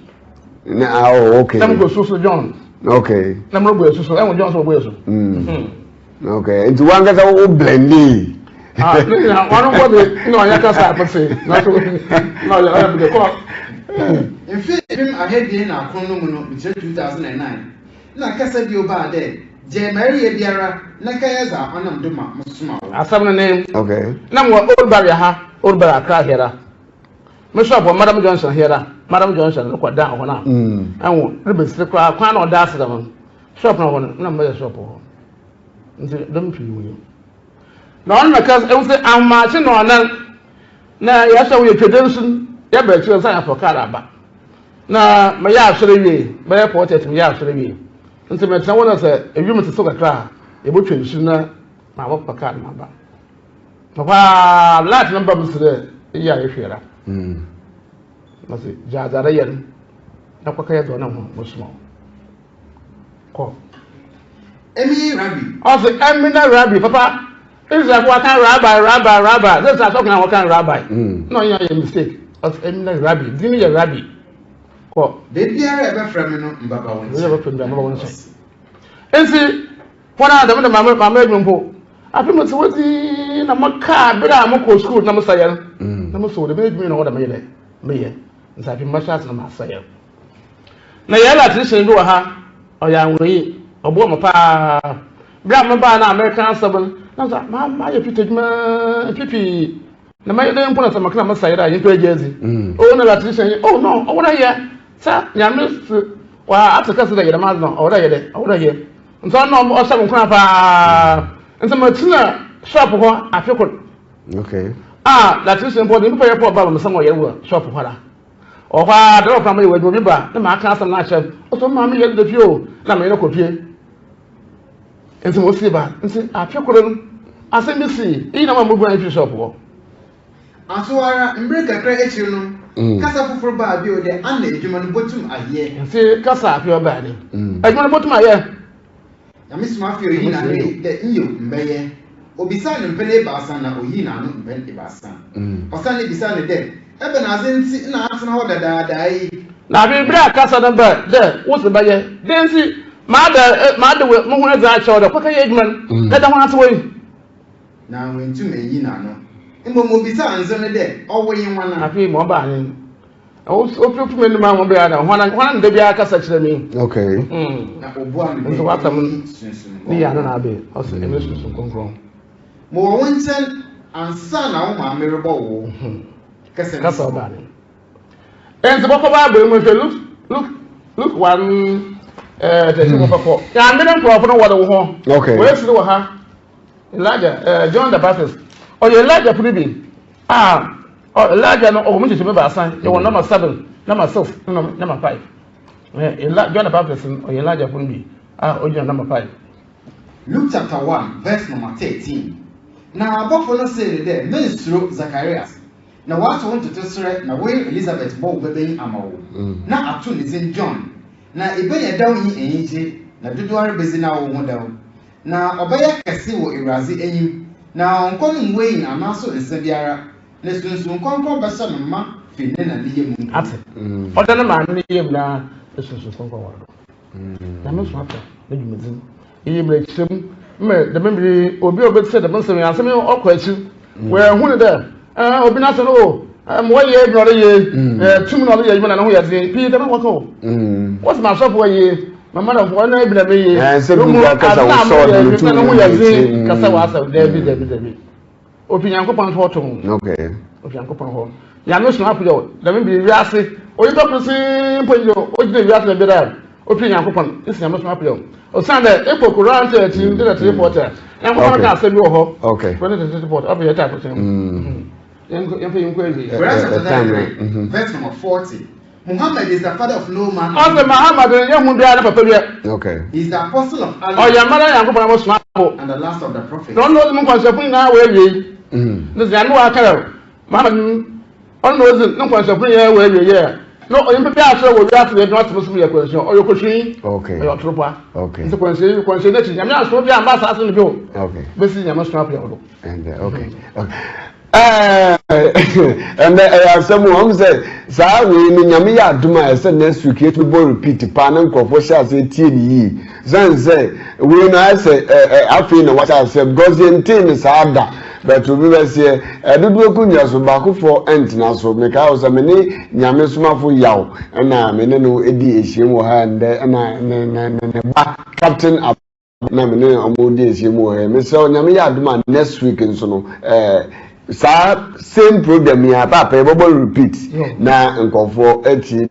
Na ah oh okay. Na mo kɔ su so John. Okay. Na mo bɔ esu so ɛwɔ John so ɔbɔ esu. Okay nti wankasa wo blendee. Ah ne nyina ɔno nkɔ de na ɔyɛ kasa apese na so na ɔyɛ ɔyɛ de kɔ. Mfe 2009 no mu no, mekyerɛ 2009, nna kasa bio baa dɛ, Gyaa ma ereyɛ biara na kɛyɛ dza ɔnam do ma mosoma wo. Asɛm no ne, Okay. na mowɔ Old Barrier ha, Old Barrier Accra heara. Me shop wɔ Madam Junction heara, Madam Junction no kɔ down hɔ no a, ɛho rebɛsiri koraa, kwan na ɔda ase dɛm no, shop no hɔ no, na mɛyɛ shop hɔ. Nti dɔm pii wɔ mu. Na ɔno na ka ɛhu sɛ ahomakye na ɔnan na yɛsɛ wo yɛtwa dɛn so yɛba akyire nsa yɛafɔ kar aba. Na mɛyɛ asɔre wie bɛyɛ 4:30 meyɛ asɔre wie. Nti mɛtena hɔ na sɛ ewiem te so kakra a yɛbɛtwa nsu na ma wɔfa kar no aba. Papa light no ba mu sɛ dɛ eyi a yɛhwɛ ra. Na sɛ gya adze yɛ no na kɔka yɛ dɛ ɔnam ho mosoma wo. Kɔ. Emi Rabbi. Ɔse emi na Rabbi papa Israel fo wɔka Rabbi Rabbi Rabbi sɛ sɛ asɔfo na wɔka Rabbi na ɔnyɛ ɔyɛ mistake ɔse emi na Rabbi din no yɛ Rabbi kɔ. Beebiara a ebɛfrɛ me no mbɛba wo nkyɛn. Ebɛfrɛ me mbɛba wo nkyɛn. Nti wɔn a dɛm de maame maame adwuma mpo afe mo te hɔ dzinn na mo kaa bere a mo kɔ sukuu na mo sa yɛn na mo so dɛm adwuma yi na ɔwɔ dɛ meyɛ dɛ meyɛ nti afe mo bɛhyɛ ase na ma asa yɛn. Na yɛn electrician bi wɔ ha, ɔyɛ anwonyi, ɔboa me paa. Ber a mebaa na mereka asɛm no, na ɔse, ah, mayɛ fita edwuma mfe pii, na mɛyɛ dɛn mpo na sɛ meka na mesa yer a nyimpa egye edzi? Oh, na electrician yi, oh no, ɔwɔ dɛ yɛ, sɛ Nyame se ɔatse kɛse dɛ yɛ dɛm adze no, ɔwɔ dɛ yɛ dɛ, ɔwɔ dɛ yɛ. Ntsi ɔno ɔhyɛ me nkuran paa. Ntsi metsena shop hɔ afe kor. Okay. Ah, electrician mpo, ɔdze nyimpa yɛ pɔ ɔbaa ma mesa ma ɔyar wɔ shop hɔ ara. Ɔwɔ hɔ ara, dɛm ɔkwan meyɛ wɔ adwuma bi ba na maka asɛm no akyerɛ no. Ɔsɛ maame yɛ da fie o, na meyɛ no kɔ fie. Nti mo si ba, nti afe koro no, asɛm bi sii, iyi na ma muguan fi shop hɔ. Aso ara, mber kakra ekyir no, kasa fofor baa bio dɛ ana edwuma no botum ayɛ. Nti kasa afe ɔbaa ni, edwuma no botum ayɛ. Nyame somafo yi oyii n'ano yi dɛ, Nyew, mbɛyɛ. Obisaa no mpɛn ebiasa na oyii n'ano mpɛn ebiasa. Ɔsanee bisaa no dɛ, Ebɛnadze ntsi na atsena hɔ dadaada yi? Na afei ber a kasa no bae dɛ, Wo se bɛyɛ, dɛn ntsi maada maada moho edzi akyerɛ wo dɛ kɔkɛyɛ edwuma no, na eda ho atse hɔ yi? Na oenntum ennyi n'ano. Mbom obisaa ndze no dɛ, Ɔwo nye woana? Afei ma ɔbaa nye no. Ofi m'enum a wɔbɛyɛ ada hwana hwana na da biara kasa kyerɛ me. Okay. Na obuaa no dɛ, Nso w'asɛm Emi Sunsum ne yɛ ano na abe ɔsɛ emi Sunsum Kronkron. Mowɔ wo nkyɛn ansa na wo maame rebɔwo wo. Kasa bi Kasa si hɔ. ɔbaa ne. Nti bɔkɔ Bible mu hwɛ Luke Luke Luke 1 13 bɔkɔ. Nyame ne nkurɔfo no wɔde wo ho. Okay. Wɔasiri wɔ ha. Elijah, John the Baptist. Ɔyɛ Elijah pono bi a Elijah no ɔwɔ mu nkyekyɛmu ebiasa. Yɛwɔ number 7, number 6, ne number 5. John the Baptist no ɔyɛ Elijah pono bi a ogyina number 5. Luke chapter 1 verse number 13. Na abɔfo no see no dɛ, Mennsuro, Zacharias, na wɔato wo ntotoserɛ na wo yer Elizabeth bɔwo babanyin ama wo, na ato ne dzin John. Na ibenya dɛw nye enyigye, na dodowara bedzi n'awow ho dɛw. Na ɔbɛyɛ kɛse wɔ Ewuradze enyim, na ɔnnkɔnom wenyin anaaso nsa biara, na Sunsum Krɔnkrɔn bɛhyɛ no mã fi ne na ne yamu mpo. Atse, ɔda ne maame ne yamu no ara na Sunsum Krɔnkrɔn wɔ no do. Nyame so afa ne dwumadzi no. Iyi mbrɛ kyerɛ mu ma dɛm mber yi obi a obetsie dɛm nsɛm yi, asɛm yi ɔkɔ ekyir, oehu no dɛ obi n'asɛm no o, ma ɔyɛ edwuma ɔreyɛ yi, tum na ɔdze yɛ edwuma na no ho yɛ dzen. Pii dɛm na wɔka o. Wɔse ma asɔfo yɛ ma madamfo ɔno ebi na meyɛ. Sɛ bi gya kasa wo sɔɔ de no tum no ho yɛ dzen kasa wɔ asɛm. Dabi dabi dabi. Ofi Nyankopɔn hɔ to ho. Okay. Ofi Nyankopɔn hɔ. Nyame soma afo yɛ dɛm bi wiase. Onyimpa kor si mpo yi ogyina wiase baabiara. Ofi Nyankopɔn esi Nyame soma pɛw. Osiandɛ ekɔ Quran 13 33 40 a, Nyankopɔn ka asɛm bi wɔ hɔ. Okay. Quran 13 33 40, afei yɛtaa kɔsɛn mu. Yɛmfa yɛnkɔ awie. Quran chapter 33, verse number 40. Muhammad is the father of no man. Ɔse Muhammad no yɛhu biara ne papa biara. Okay. He is the apostle of Allah. Ɔyɛ mara Nyankopɔn abɔsomafo. And the last of the prophets. Na ɔno na odzi mu nkɔnhyɛfo nyinaa wɔ awiei. Ne dze Nyame ɔaka dɛ Muhammad no ɔno na odzi ne nkɔnhyɛfo nyinaa wɔ awiei a na onyimpa biara akyerɛ wɔ wiase beebi na ɔtse mo som yɛ kwanhyia ɔyɛ ɔkɔhwinyi. Okay. Ɔyɛ ɔtorpoa. Okay. Ntsi kwanhyia kwanhyia n'ekyir Nyame ansoma obiara amma asaase no bio. Okay. Besi Nyame soma pɛw do. Okay. Okay. Ɛnɛ ɛyɛ asɛm o ɔmo sɛ saa wei no Nyame yɛ adom a ɛsɛ next week yɛtumi bɔ repeat paa na nkurɔfoɔ hyɛ aseɛ tie ne yie sane sɛ wei no ayɛ sɛ ɛ afei na wahyɛ aseɛ because yɛntee ne saa da but obi bɛseɛ ɛdodoɔ konnwa so baakofoɔ ɛntena so. Mekae wo sɛ me ne Nyame somafo Yaw ɛna me ne no ɛdi ahyiam wɔ ha ɛndɛ ɛna ne ne ne ba Captain na me ne wɔn di nhyiam wɔ ha yi. Mesrɛ wo, Nyame yɛ adom a next week nso no, eh, saa same program yi a paapa yɛbɛbɔ repeat na nkurɔfoɔ atie.